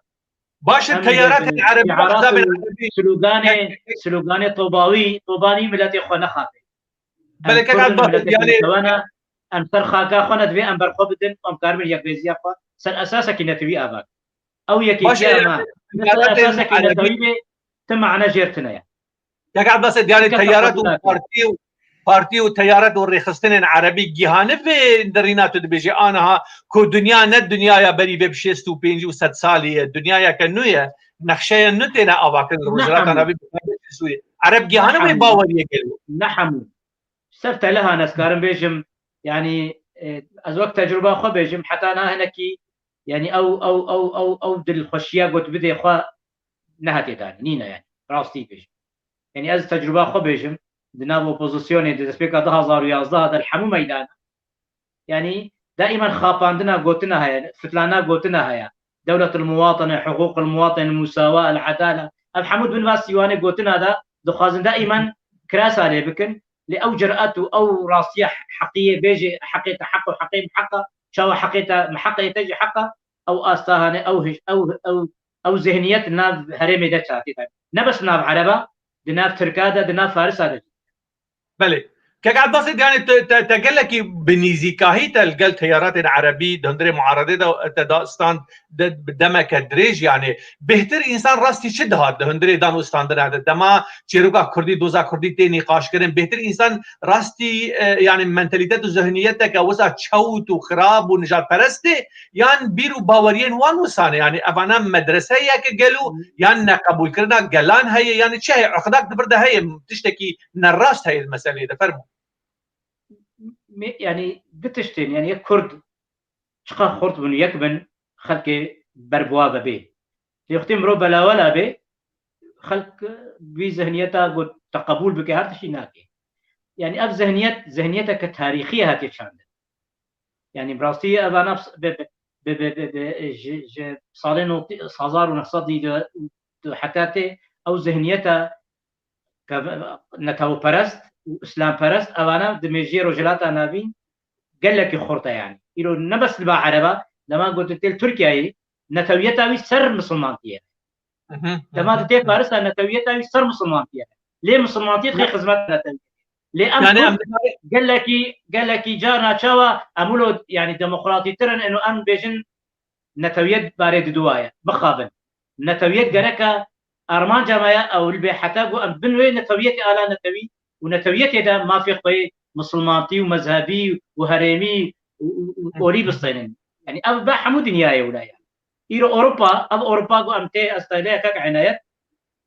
Baş e, em teyaratên bi erebî, şiarat axzabên û erebî. Sloganê, Kek, kek. Sloganê tobawî, tobanî miletê xwe nexapê. Belê, em kek Kurd in, Abbas, miletê yanî xweşewana, em ser xaka xwe ne divê em berxwe bidin, em karibin yekrêziya xwe ser esasekî netewî ava. Ew Baş e, yekêtiya me, yanî ne ser teyaratên esasekî erebî. Netewî bê, ti mane jêr tune ye. Kek Abbas, yanî Ti kes teyarat û qebûl nake. Partî û, partî û teyarat û rêxistinên erebî gihane vê derîna tu dibêjî aniha ku dinya ne dinyaya berî vê bi şêst û pênc û sed salî ye, dinyayeke nû ye, nexşeya nû têne avakirin li Ne Rojhilata hemû. Navîn bi taybet li Sûriyê. Ereb Ne gihane wê hemû. Baweriyê gelo. Ne hemû. Ser telehan ez karim bêjim, yanî, e, ez wek tecrûba xwe bêjim, heta niha hinekî, yanî ew, ew, ew, ew, ew dilxweşiya got bidê xwe nehatiye danîn, nîne yanî, rastî bêjim. Yanî ez tecrûba xwe bêjim, di nav opozisyonê, di destpêka du hazar û yazdeh de li hemû meydana, yanî daîman xapandina gotina heye, fitlana gotina heye. Dewletul muwatene, huququl muwatene, musawa, el edale. Ev hemû di bin va sîwanê gotina de dixwazin daîman kirasa lê bikin. Lê ew cirat û ew rastiya heqiyê bêjê, heqê te heq û heqê min heq e, çawa heqê te, min heqê te jî heq e, ew asta hane, ew hij-, ew, ew, ew zihniyet nav herêmê de çatê de. Ne bes nav ereba, di nav tirka de, di nav farisa de. Belê. Kek Abbasê, yanî te, te, te gelekî bi nîzîkahî te li gel teyaratên erebî di hundirê muaredê de te da stand de, bi demeke dirêj, yanî bêhtir însan rastî çi dihat di hundirê dan û standina de? Dema çîroka kurdî, doza kurdî tê nîqaşkirin, bêhtir însan rastî, e, yanî mentalîtet û zihniyeteke wisa çewt û xirab û nijadperest tê, yan bîr û baweriyên wan wisa ne? Yanî evana medreseyeke gelo, yan neqebûlkirina gelan heye, yanî çi heye? Uqdak di vir de heye, tiştekî nerast heye di meseleyê de. Fermo. Me-, yanî du tiştên, yanî yek Kurd çiqas xurt bin, yek bin, xelkê berbiwa vebê. Lê wextê mirov belawela bê, xelk vî zihniyeta got te qebûl bike, her tiştî nake. Yanî ev zihniyet, zihniyeteke tarîxî ye hatiye çandin. Yanî bi rastî evana bi, bi, ji, ji salên notî, hezar û neh sed û newid û du heta tê ew zihniyeta ke-, netewperest û îslamperest, evana di mêjiyê Rojhilata Navîn gelekî xurt e yanî. Îro ne bes li ba ereba, dema gotin tê li Tirkiyeyê, netewiyeta wî ser misilmantiyê. Hı hı, hı hı. Dema di tê Farisa, netewiyeta wî ser misilmantiyê. Lê misilmantiyê dixê xizmet netewiyê. Lê em Yanî Kurd em gelekî, gelekî carna çawa em wilo, yanî demokratîtir in, eno em bêjin netewiyet barê diduwa ye. Bixabin. Netewiyet gereke Armanca me ya ew li bê heta ku em bin wê netewiyetê ala netewî û netewiyetê de mafê xwe yê misilmantî û mezhebî û herêmî û, û, û olî bistênin. Yani ev be hemû dinyayê wila ye. Îro Ewropa, ev Ewropa ku em tê ez tayde kak Enayet,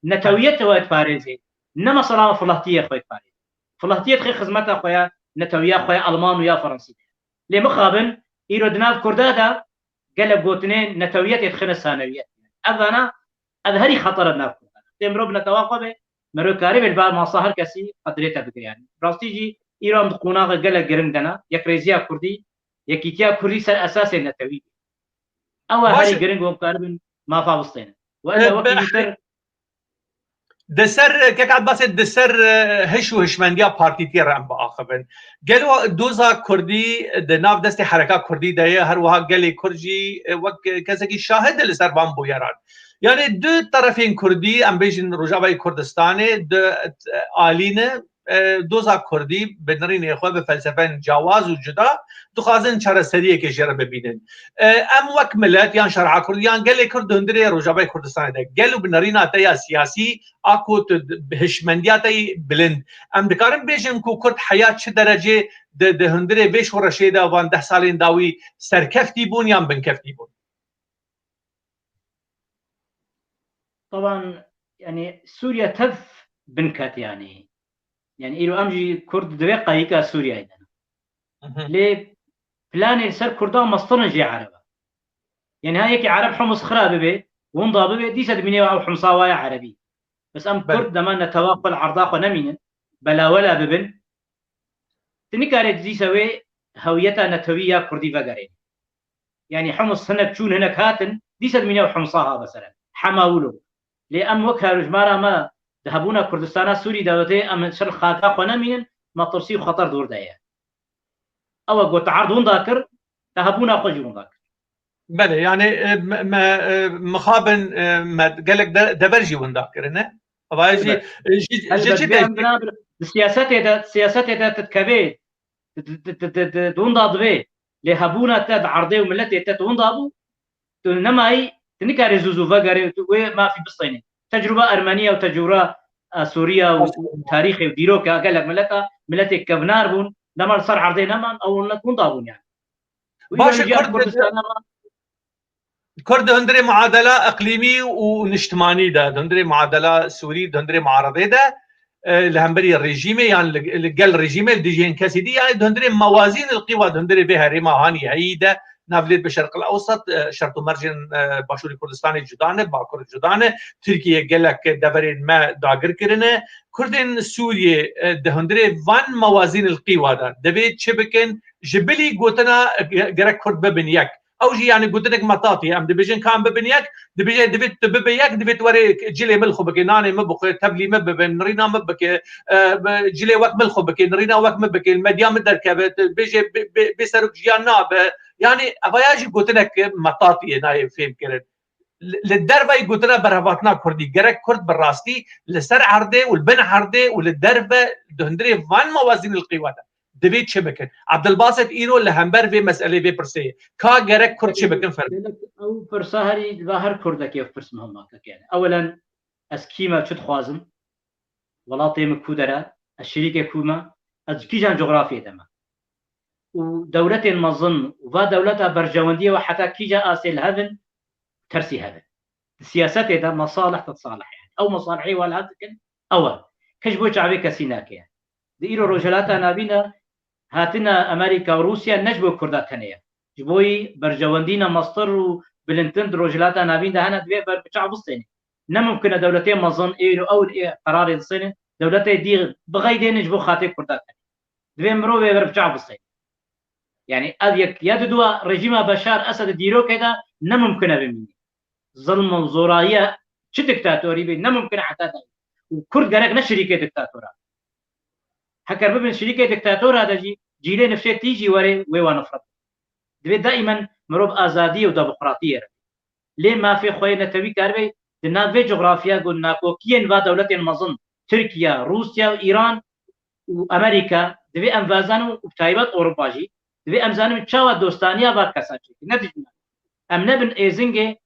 netewiyet xwe diparêzê. Ne mesela filahtiyê xwe diparêzê. Filahtiyê dixê xizmeta xwe ya netewiya xwe ya Alman û ya Fransî de. Lê mixabin, îro di nav Kurda de gelek gotinên netewiyetê dixine sanewiyet. Ev vana, ev herî xeter e nav Kurda. Tê mirov bi netewa xwe be, mirov karê be li ba masa her kesî qedrê te bigire yani. Rastî jî îro em di qonaxa gelek giring de ne, yekrêziya Kurdî, yekîtiya Kurdî ser esasê netewî. Ew e Baş herî e. giring û em karibin mafa bistênin. Û E, ene wekî be- jî ter Di ser, kek Abbasê, di ser, e, hiş û hişmendiya partîtiyê re em biaxivin. Gelo doza Kurdî di nav destê hereka Kurdî de ye, her wiha gelê Kurd jî, e, wek kesekî şahid e li ser van bûyeran. Yani du terefên Kurdî, em bêjin Rojavayê Kurdistanê, du, e, alî ne, e, doza Kurdî bi nirînê xwe, bi felsefên cawaz û cuda dixwazin çareseriyekê jê re bibînin. E, em wek milet yan şerha Kurd yan gelê Kurd di hundirê Rojavayê Kurdistanê de gel û bi nerîna te ya siyasî a ku tu di, bi hişmendiya te yî bilind, em dikarin bêjin ku Kurd heya çi derecê di, di hundirê vê şoreşê de van deh salên dawî serkeftî bûn yan binkeftî bûn? Taban, yani Sûriye tev binket yani. Yani îro em jî Kurd di vê qayîka Sûriyeyê de ne. Hı hı. Lê planê li ser Kurdan mestirin jê Ereb e. Yani ha yekî Ereb Humus xira bibe, winda bibe, dîse dimîne ew Humsa waye Erebî. Bes em Belê. Kurd dema netewa xwe li erda xwe nemînin, belawela bibin, tu nikarê dîse wê hewiyeta netewî ya Kurdî vegerê. Yani Humus hinek çûn, hinek hatin, dîse dimîne ew Humsa ha be ser em. Hema wilo. Lê em wek hewcmara me di hebûna Kurdistana Sûrî de wetê em şer xaka xwe nemînin, metirsî û xeter dûr de ye. Ew e got erd winda kir, te hebûna xwe jî winda kir. Belê, yani, e, me, me, e, mixabin, e, me gelek de, dever jî winda kirine. Eva jî, Elbet. e, ji, ji Elbet, çi vê em destê- bina bir, di siyasetê de, siyasetê de tu dikevê, di, di, di, di, di, di winda divê. Lê hebûna te di erdê û miletê te di winda bû, tu nemayî, tu nikarî zû zû vegerê û tu wê mafî bistênî. Tecrûba Ermeniya û tecrûba, e, Sûriya û, û tarîxê û dîroka gelek mileta, miletê kevnar bûn, dema li ser erdê neman, ew milet winda bûn yani. Û Baş e, îro jî Kurd, Kurdistan nema. Kurd di hundirê muadela iqlîmî û niştimanî de, di hundirê muadela Sûrî, di hundirê muaredê de, e, li hemberî rejîmê yan li, li gel rejîmê, li dijî hin kesî dî, yani di hundirê mewazîn il qîwa, di hundirê vê herêma hanî heyî de, navlêt bi Şerq el Ewsat, e, şert û mercên, e, Başûrê Kurdistanê cuda ne, Bakur cuda ne, Tirkiye gelek deverên me dagir kirine. Kurdên Sûriyê, e, di hundirê van mewazîn il qîwa de, divê çi bikin? Ji bilî gotina, e, ge-, gerek Kurd bibin yek. Ew jî yani gotinek metatî ye. Em dibêjin ka em bibin yek, dibêje divê tu bibe yek, divê tu were cilê min xwe bike, nanê min bixwe, tevlî min bibe, nirîna min bike, e, bi-, cilê wek min xwe bike, nirîna wek min bike, li medya min derkeve, tu bêje bê, bê, bê serok jiyan nabe. Yani evaya jî gotinek metatî ye, nayê fêm kirin. Li, li dervayî gotina berhevatina Kurdî, gerek Kurd bi rastî li ser erdê û li bin erdê û li derve di hundirê van mewazîn il qîwa de. Divê çi bikin? Abdulbasit îro li hember vê meselê, vê pirsê ye. Ka gerek Kurd çi bikin, fermî. Gelek ew pirsa herî li va her Kurdekê ev pirs muhim e, kek yani. Ewelen ez kî me, çi dixwazim? Welatê min ku der e? Ez şirîkê ku me? Ez kîjan cografyê de me? Û dewletên mezin û va dewleta berjewendiyê we heta kîja asê li hev in, tersî hev in. Di siyasetê de mesalih tetsalih yani. Ew mesalihê we li hev dikin, ew e. Kes ji bo çavê kesî nake. Di îro Rojhilata Navîn de hatina Amerîka û Rûsya ne ji bo Kurda tenê ye. Ji bo yî berjewendîna mestir û bilindtin di Rojhilata Navîn de hene, divê ber bi çav bistêne. Ne mimkin e dewletê mezin ê îro ew ê qerarê disêne, dewletê dî bixeydêne ji bo xatê Kurda tenê. Divê mirovê ber bi çav bistêne. Yani ev yek ya di dua rejîma Beşar Esed dîrokê de ne mimkin e bimîne. Zilm û zorayiya çi diktatorî bê, ne mimkin e heta dayî. Û Kurd gerek ne şirîkê diktatora. Heker bibin şirîkê diktatora de jî cîlê nifşê tî jî were wê wa nifret. Divê daîmen mirov azadiyê û demokratiyê re. Lê mafê xwe yê netewî karibe di nav vê cografya ku nakokiyên va dewletên mezin, Tirkiye, Rûsya û Îran û Amerîka, divê em vazanin û bi taybet Ewropa jî, divê em zanin çawa dostaniya va kesa çêkin, ne dijminan. Em nebin êzingê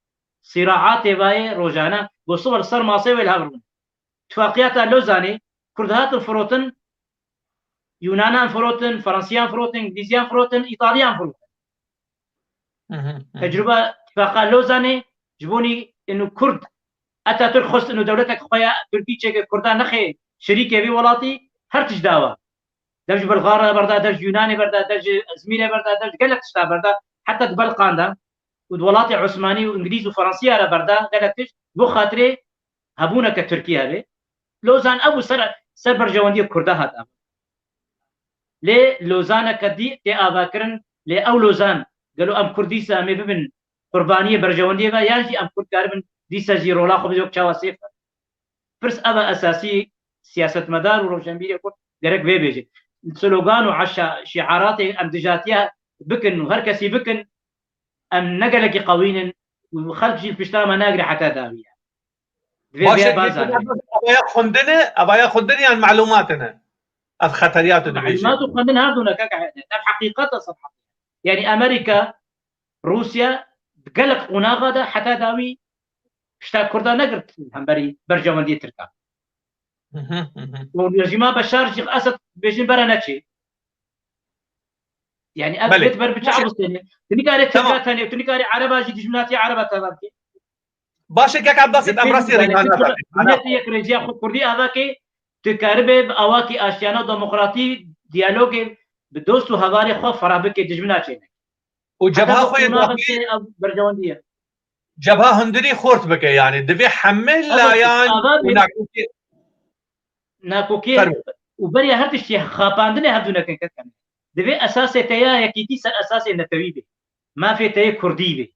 sîraatê va yê rojane. Kosova li ser masê wê li hev rûn. Tifaqiyata Lozanê, Kurd hatin firotin, Yunanan firotin, Fransiyan firotin, Îngilîziyan firotin, Îtalyan firotin. Hı hı, hı hı. Tecrüba tifaqa Lozanê ji bonî inu Kurd, Atatürk xwest inu dewletek xwe ya Tirkî çêke, Kurda nexê şirîkê vî welatî, her tişt dawa. Dev ji Bulgar re berda, dev ji Yunanê berda, dev ji Izmîrê berda, dev ji gelek tişta berda, heta di Belqan de û di welatê Osmanî û Îngilîz û Fransiya re berda, gelek tişt bo xatirê hebûneke Tirkiye be. Lozan ev û ser, ser berjewendiyê Kurda hat ev. Lê Lozaneke dî tê avakirin, lê ew Lozan, gelo em Kurd dîsa em ê bibin qurbaniyê berjewendiyê ve, yan jî em Kurd karibin dîsa jî rola xwe bidin wek çawa sêf e? Pirs ev e esasî, siyasetmedar û rewşenbîrê Kurd gerek vê bêje. Slogan û eşa-, şiaratê em dijatiya bikin û her kesî bikin, em ne gelekî qewîn in û xelk jî pişta me nagire heta dawiya. Divê Baş vê e, bazanê. Evaya xwendin e, evaya xwendin yan melumat ne? Ev xeteriyat dibêje. Melumat û xwendin her du ne kaka hene. Ev heqîqet e, sed heqîqet. Yani Amerîka, Rûsya di gelek qonaxa de heta dawî pişta Kurda negirt hemberî berjewendiyê Tirkan. Hı hı, hı hı. Û rejîma Beşar jî Esed bêjin bere neçê. Yani ev Belê. Bêt ber biçe Baş e. Abistêne. Tu nikarê Tirka Tamam. Tenê, tu nikarê Ereba jî dijminatiya Ereba teva bikê. Baş e, kek Abbasî, em rastî rîna nakin. Milletê yek rêciya xwe Kurdî ava ke, tu karibe bi awakî aştiyane û demokratî diyalogê bi dost û hevalê xwe fera bike, dijmina çêne. Û cebha xwe yê daxilî, ev berjewendiye. Cebha hundirî xort bike, yani divê heme layan û nakokê, nakokê û beriya her tiştî xapandinê hevdû nekin kekane. Divê esasê te ya yekîtî ser esasê netewî be. Mafê te yê Kurdî be.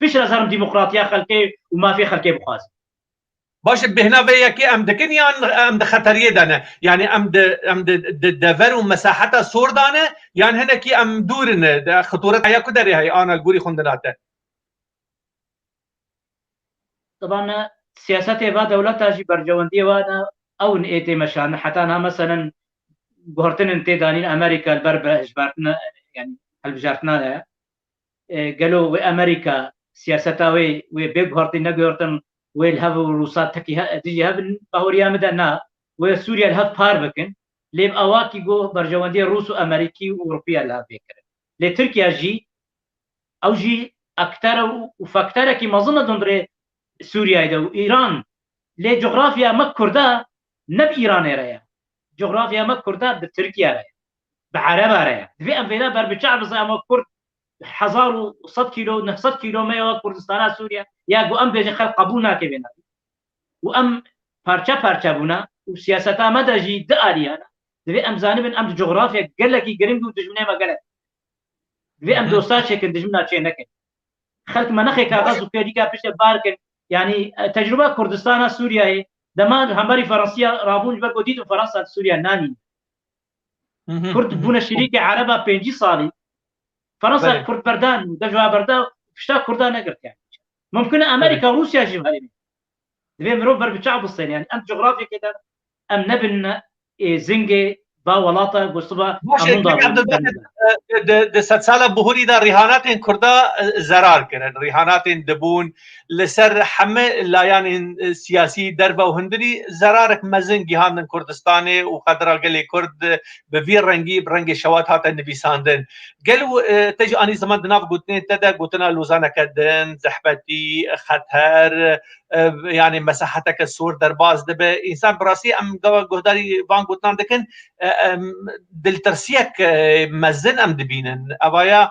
Pişt re zarim demokratiya xelkê û mafê xelkê bixwazin. Baş e, bêhna vê yekê em dikin yan em di xeteriyê de ne? Yani em di, em di, di dever û mesaheta sor de ne? Yan hinekî em dûr in, de xitûreta ya ku derê heye, ana li gorî xwendina te? Taban, siyasetê va dewleta jî berjewendiyê wa ne, ew in ê tê meşandin. Heta niha meselen guhertin in tê danîn Amerîka li ber bi hişbertina, yani hilbijartina de. E, gelo wê Amerîka siyaseta wê, wê bê guhertî neguhertin, wê li hev û Rûsa tekî he-, dijî hev in, bahoriya min de na, wê Sûriye li hev par bikin, lê bi awakî ku berjewendiyê Rûs û Amerîkî û Ewropiya li hev bê kirin. Lê Tirkiye jî, ew jî aktere û, û fakterekî mezin e di hundirê Sûriyeyê de û Îran. Lê cografya me Kurda ne bi Îranê re ye. Cografya me Kurda bi Tirkiye re ye. Bi Ereba re ye. Divê em vêna ber bi çav bizin, em wek Kurd hezar û sed kîlo, neh sed kîlo me ya wek Kurdistana Sûriye, ya ku em bêjin xelk qebûl nake vê navê. Û em parçe parçe bûne û siyaseta me de jî di aliyane. Divê em zanibin, em di cografya gelekî giring û dijminê me gelek. Divê em Hı hı. dosta çêkin, dijmina çê nekin. Xelk me nexê kaxez û kêlîka piştê bar kin. Yani, e, tecrüba Kurdistana Sûriyeyê, dema li hemberî Ferensiya rabûn, ji ber ku dîtin Ferensa li Sûriye nanîn. Hı hı, Kurd hı hı. bûne şirîkê Ereba pêncî salî. Ferensa Belê. Kurd berdan, dev ji wa berda, pişta Kurda negirt yani. Mumkin e Amerîka, Belê. Rûsya jî herî. Divê mirov ber bi çav bistên, yani em cografyekê de em nebin, ê, zingê va welata, ku siba Baş e, hemû da kek Abdulbasit, e, di, di sedsala bihurî de rîhanatên Kurda, e, zerar kirin. Rîhanatên dibûn li ser heme layanên, e, siyasî derve û hundirî zerarek mezin gihandin Kurdistanê û qedra gelê Kurd, e, bi vî rengî, bi rengê şewat hate nivîsandin. Gelo, e, te jî anî ziman di nav gotinên te de gotina Lozaneke din, zehmetî, xeter, e, yani mesaheteke sor derbas dibe. Însan bi rastî em gava guhdarî van gotinan dikin, e, em, diltirsiyek, e, mezin em dibînin. Evaya,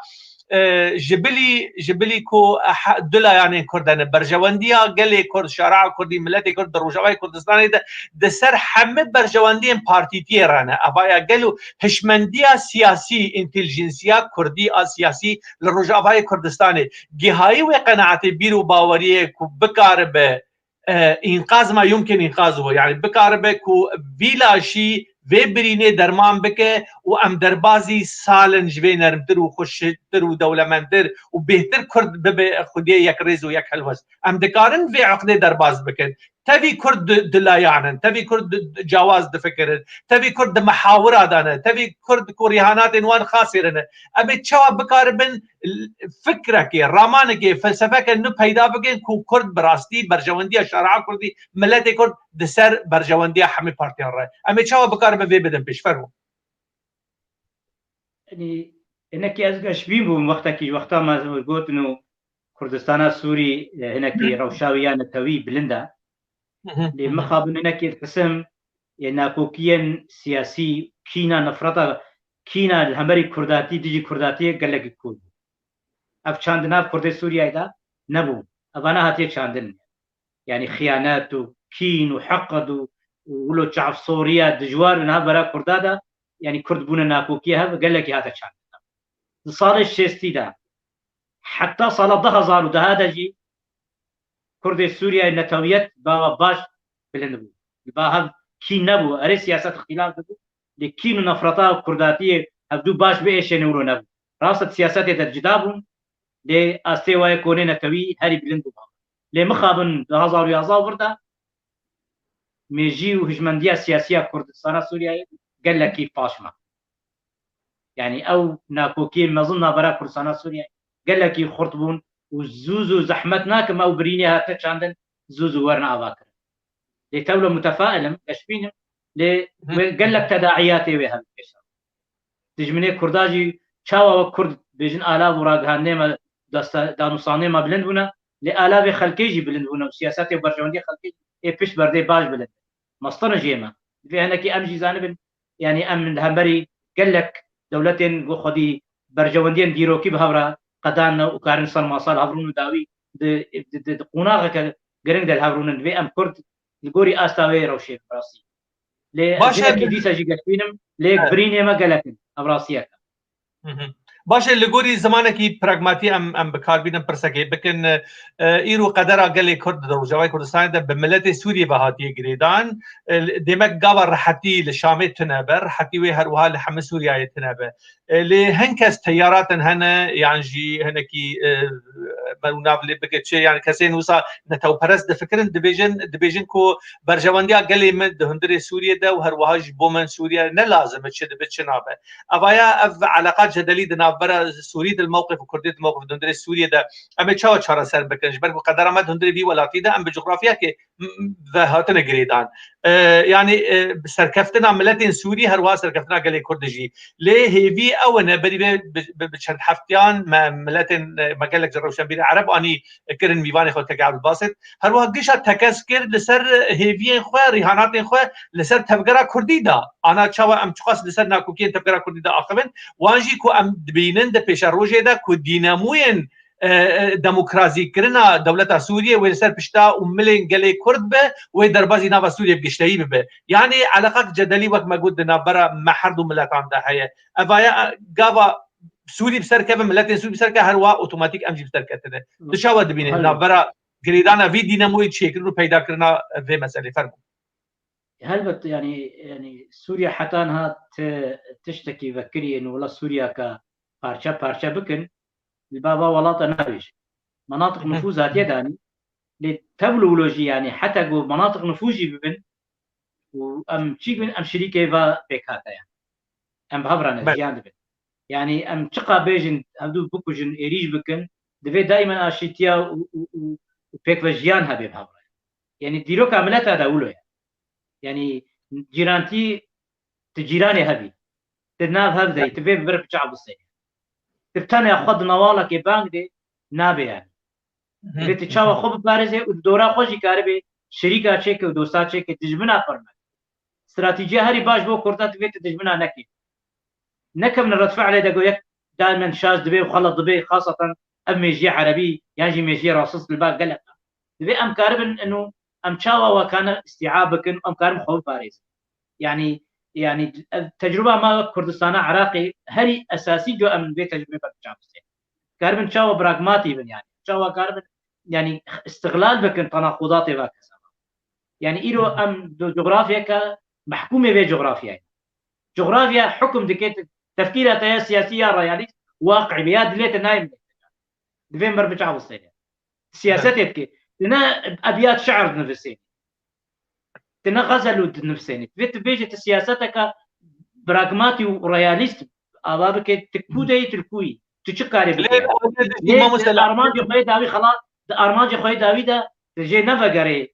e, ji bilî, ji bilî ku, e, he-, du layanên Kurd hene. Berjewendiya gelê Kurd, şareya Kurdî, miletê Kurd di Rojavayê Kurdistanê de di ser hemî berjewendiyên partîtiyê re ne. Evaya gelo hişmendiya siyasî, întîlijînsiya Kurdî a siyasî li Rojavayê Kurdistanê gihayî wê qenaetê, bîr û baweriyê ku bikaribe, e, înqaz ma yumkin înqaz bû. Yani bikaribe ku vî laşî, vê birînê derman bike û em derbazî sal in ji vê nermtir û xweştir û dewlemendtir û bêhtir Kurd bibe xwediyê yekrêz û yek helwest. Em dikarin vê eqdê derbaz bikin. Tevî Kurd di, di layan in, tevî Kurd di, di cawaz difikirin, tevî Kurd di mihawira de ne, tevî Kurd ku rîhanatên wan xasêre ne. Em ê çawa bikaribin l-, fikrekê, ramanekê, felsefeke nû peyda bikin ku Kurd bi rastî berjewendiya şare'a Kurdî, miletê Kurd di ser berjewendiya hemî partiyan re. Em ê çawa bikaribin vê bidin pêş? Fermo. Yanî, hinekî ez geşbîn bûm wextekî ji wexta me gotin û Kurdistana Sûrî, e, hinekî rewşa wî ya netewî bilind e. Lê mixabin hinekî dipisim, ê nakokiyên siyasî, kîna, nefreta, kîna li hemberî kurdatî, dijî kurdatiyê gelekî kûr bû. Ev çand di nav Kurdê Sûriyeyê de nebû. Evana hatiye çandin. Yanî xiyanet û kîn û heqd û, û wilo çavsoriya dijwar li nav bera Kurda de, yanî Kurd bûne nakokiye hev gelekî hate çandin. Di salê şêstî de heta sala du hezar û deh de jî Kurdê Sûriyeyê netewiyet bawa baş bilind bû. Li ba hev kîn nebû. Erê siyaset îxtîlaf dibû. Lê kîn û nefreta kurdatiyê hevdû baş biêşêne wilo nebû. Rast e, siyasetê de cida bûn. Lê astê wayê konê netewî herî bilind bû. Lê mixabin du hezar û yazdeh vir de mêjî û hijmendiya siyasî ya Kurdistana Sûriyeyê gelekî paş ma. Yanî ew nakokiyê mezin navbera Kurdistana Sûriyeyê gelekî xurt bûn û zû zû zehmet nakim ew birînê hate çandin zû zû werne avakirin. Lê tewle mutefail im, geşbîn im, lê wê gelek tedahiyatê wê hebe pêşa. Dijminê Kurda jî çawa wek Kurd bêjin alav û ragihandinê me, dasta-, danûstandinê me bilind bûne, lê alavê xelkê jî bilind bûne û siyasetê û berjewendiyê xelkê jî ê pişt berdê baş bilind. Mestir in jê me. Divê hinekî em jî zanibin, yanî em li hemberî gelek dewletên ku xwedî berjewendiyên dîrokî bi hev re qedane û karin ser masa li hev rûn û dawî di, di, di, di qonaxeke giring de li hev rûnin. Divê em Kurd li gorî asta wê rewşê bi rastî. Lê ez Baş e, hinekî dîsa jî geşbîn im, lê Evet. birînê me gelek in. Ev rastiyek e. Hı hı. Baş e, li gorî zimanekî pragmatî em, em bi kar bînin pirsekê bikin. E, îro qedera gelê Kurd di Rojavayê Kurdistanê de bi miletê Sûriyê ve hatiye girêdan. E, demek gava rehetî li Şamê tune be, rehetî wê her wiha li hemî Sûriyeyê tune be. E, lê hin kes teyaratin hene, yan jî hinekî, e, me û nav lê bike çi, yani kesên wisa netewperest difikirin, dibêjin, dibêjin ku berjewendiya gelê min di hundirê Sûriyê de û her wiha jî bo min Sûriye ne lazim e, çi dibe, çi nabe. Evaya ev eleqa cedelî di navbera Sûrî dil mewqif û Kurdî dil mewqif di hundirê Sûriyê de em ê çawa çareser bikin? Ji ber ku qedera me di hundirê vî welatî de em bi cografyakê m-, m-, ve hatine girêdan. E, yani, e, bi serkeftina miletên Sûrî, her wiha serkeftina gelê Kurd jî. Lê hêvî ew ne, berî vê bi, bi, bi çend heftiyan me miletên, e, me gelek ji rewşenbîrê Ereb anî kirin mîvanê xwe kek Ebdulbasit. Her wiha gişa tekez kir li ser hêviyên xwe, rîhanatên xwe li ser tevgera Kurdî de. Ana çawa em çiqas li ser nakokiyên tevgera Kurdî de axivin, wan jî ku em dibînin di pêşerojê de ku dînamûyên, e, e, demokrazîkirina dewleta Sûriyê wê li ser pişta û milên gelê Kurd be, wê derbazî nava Sûriyê bi gişteyî bibe. Yanî eleqak cedelî wek me got di navbera me her du miletan de heye. Evaya, e, gava Sûrî bi ser keve, miletên Sûrî bi ser keve, her wiha otomatîk em jî bi ser ketine. Tu çawa dibînî Helbet. navbera girêdana vî dînamoyê çêkirin û peydakirina vê meselê? Fermo. Helbet, yani, yani Sûriye heta niha ti-, tiştekî vekirî yên wela Sûriyeke parçe parçe bikin, li ba va welata nabêje. Menatiq nifûz hatiye danî, lê tevlo wilo jî, yani heta ku menatiq nifûz jî bibin û em çî bin, em şirîkê va pêkhate ye. Em bi hev re ne, Belê. jiyan dibin. Yani em çiqa bêjin, hevdû bikujin, êrîş bikin, divê daîmen aşîtiya û, û, û, û pêkvejiyan hebe bi hev re. Yani dîroka mileta de wilo ye. Yani cîrantî, tu cîranê hev î. Tu nav hev de yî, tu vê bi vir bi çav biserî. Tu bi tenê xwe di newalekê bang dê, nabe yani. Divê tu çawa xwe biparêzê û di dora xwe jî karibê şirîka çêke û dosta çêke, dijmina xwe me. Stratîjiya herî baş bo Kurda divê tu dijmina nekî. Nekevne red fiilê de ku yek daimen şaş dibe û xelet dibe, xaseten ev mêjiya erebî yan jî mêjiya rasist li ba gelek e. Divê em karibin ino em çawa wakane îstîab bikin, em karin xwe biparêzin. Yani, yani ev tecrûba me wek Kurdistana Iraqê herî esasî ku em vê tecrûbê berbiçav bikin. Karibin çawa pragmatî bin yani. Çawa karibin yani îstixlal bikin tenaqudatê va kesa. Yani îro Hı hı. em di cografyeke mehkûmê vê cografyayê. Cografya hukm dike te-, tefkîra te ya siyasî ya realîst waqî be ya dilê te nayê. Divê em berbiçav bikin. Siyasetê dike. Ne ebiyat şiir dinisê. Tu ne xezel û dinivsênî. Divê tu bêjî tu siyaseteke pragmatî û realîst ava bike, tu kû de yî, tu li kû yî. Tu çi karê bike? Lê aliyê dijî Lê mamoste di armancê xwe yê dawî xela, di armancê xwe yê dawî de tu jê nevegerê.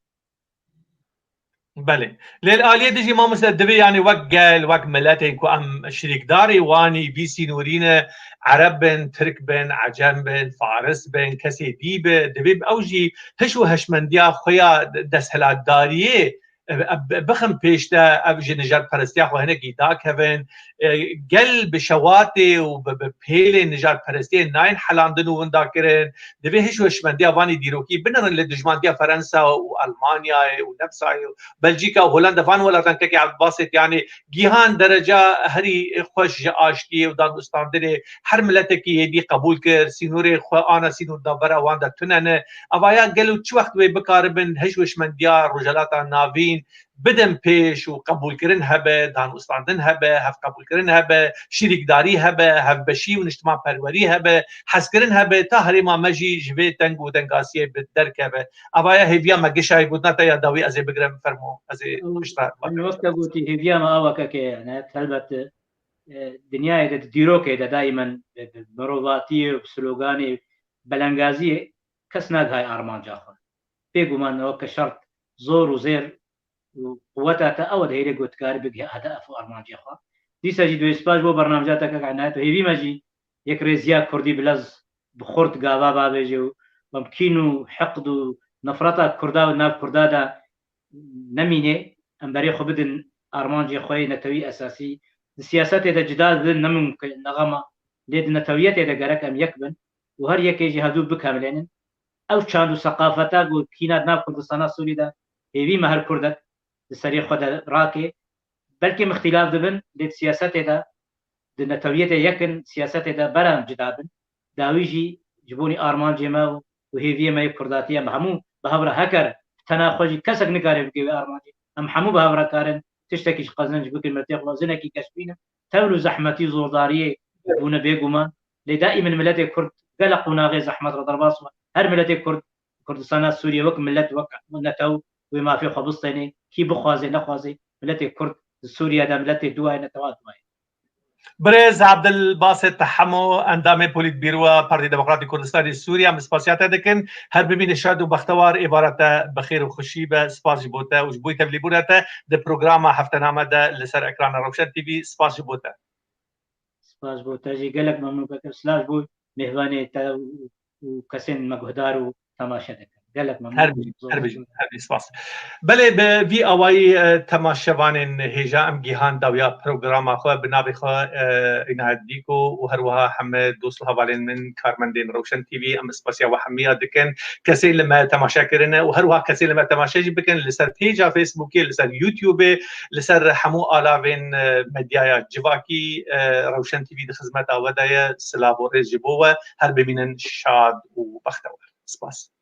Belê. Lê li aliyê dijî mamoste divê, yanî wek gel, wek miletên ku em şirîkdarê wanî vî sînorî ne, Ereb bin, Tirk bin, Ecem bin, Faris bin, kesê dî be, divê ew jî hiş û hişmendiya xwe ya desthilatdariyê, e, e, bixin pêş de, ev ji nijadperestiya xwe hinekî dakevin. E, gel bi şewatê û bi, bi pêlên nijadperestiyê nayên helandin û winda kirin. Divê hiş û hişmendiya vanî dîrokî binerin li dijmandiya Ferensa û Almanyayê û Nemsayê û Belcîka û Holanda, van welatan kekê Ebdulbasit, yanî gihan dereca herî xweş ji aştiyê û danûstandinê her miletekî êdî qebûl kir, sînorê xwe ana sînor navbera wan de tune ne. Ava ya gelo çi wext wê bikaribin hiş û hişmendiya Rojhelata Navîn bidin pêş û qebûlkirin hebe, danûstandin hebe, hevqebûlkirin hebe, şirîkdarî hebe, hevbeşî û niştimanperwerî hebe, hezkirin hebe, ta herêma me jî ji vê teng û tengasiyê bi derkeve. Ava ya hêviya me, gişayê gotina te ya dawî ez ê bigirim, fermo, ez ê Ew, pişta yani wek te gotî, hêviya me awa keke, yani, helbet, e, dinyayê de, di dîrokê de daîmen bi, bi mirovatiyê û bi sloganê, belengaziyê kes nagihayê armanca xwe. Bêguman ew ke şert zor û zêr û quweta te ew e, dihêlê ku tu karî bigihî hedef û armancê xwe. Dîsa jî divê spas bo bernamca te kek Enayet û hêvî me jî yek rêziya kurdî bi lez, bi xurt gava bavêje û em kîn û heqd û nefreta kurda û nav kurda de nemîne, em berê xwe bidin armancê xwe yê netewî esasî. Di siyasetê de cida dibin, ne mimkun, ne xema. Lê di netewiyetê de gerek em yek bin û her yekê jî hevdû bikemilênin. Ew çand û seqafeta ku kîna di nav Kurdistana Sûrî de hêvî me her kurdek di serê xwe de rake. Belkî em îxtîlaf dibin, lê di siyasetê de, di netewiyetê yek in, siyasetê de bera em cida bin. Dawî jî ji bonî armancê me û, û hêviyê me yê kurdatî, em hemû bi hev re heker, tena xwe jî kesek nikare bike wê armancê. Em hemû bi hev re karin tiştekî ji qezenc bikin, miletê xwe zinekî geş bînin. Tevr û zehmetî, zordariyê bûne bêguman. Lê daîmen miletê kurd gelek qonaxê zehmet re derbas bû. Her miletê kurd Kurdistana Sûriyê wek milet, wek netew wê mafê xwe bistêne. Kî bixwaze, nexwaze, miletê kurd di Sûriye de miletê duwa ye, netewa duwa ye. Birêz Abdulbasit Hemo, endamê Polîtbîroya Partî Demokratî Kurdistanê Sûriye, em spasiya te dikin. Her bimîne şad û bextewar, êvara te bi xêr û xweşî be. Spas ji bo te û ji bo tevlîbûna te di programa heftename de li ser ekrana Rewşen T V. Spas ji bo te. Spas bo te jî, gelek memnûn, keke. Silav ji bo mêvanê te û, û kesên me guhdar û temaşe dikin. Gelek memnûn. Her bijî, her bijî, her bijî, spas. Belê, bi vî awayî, e, temaşevanên hêja em gihan dawiya programa xwe bi navê xwe, e, Înayet Dîko û her wiha heme dost û hevalên min, karmendên Rewşen T V, em spasiya we hemiya dikin. Kesên li me temaşe kirine û her wiha kesên li me temaşe jî bikin li ser pêca Facebookê, li ser YouTubeê, li ser hemû alavên, e, medyaya civakî, e, Rewşen T V di xizmeta we de ye. Silav û rêz ji bo we. Her bimînin şad û bextewar. Spas.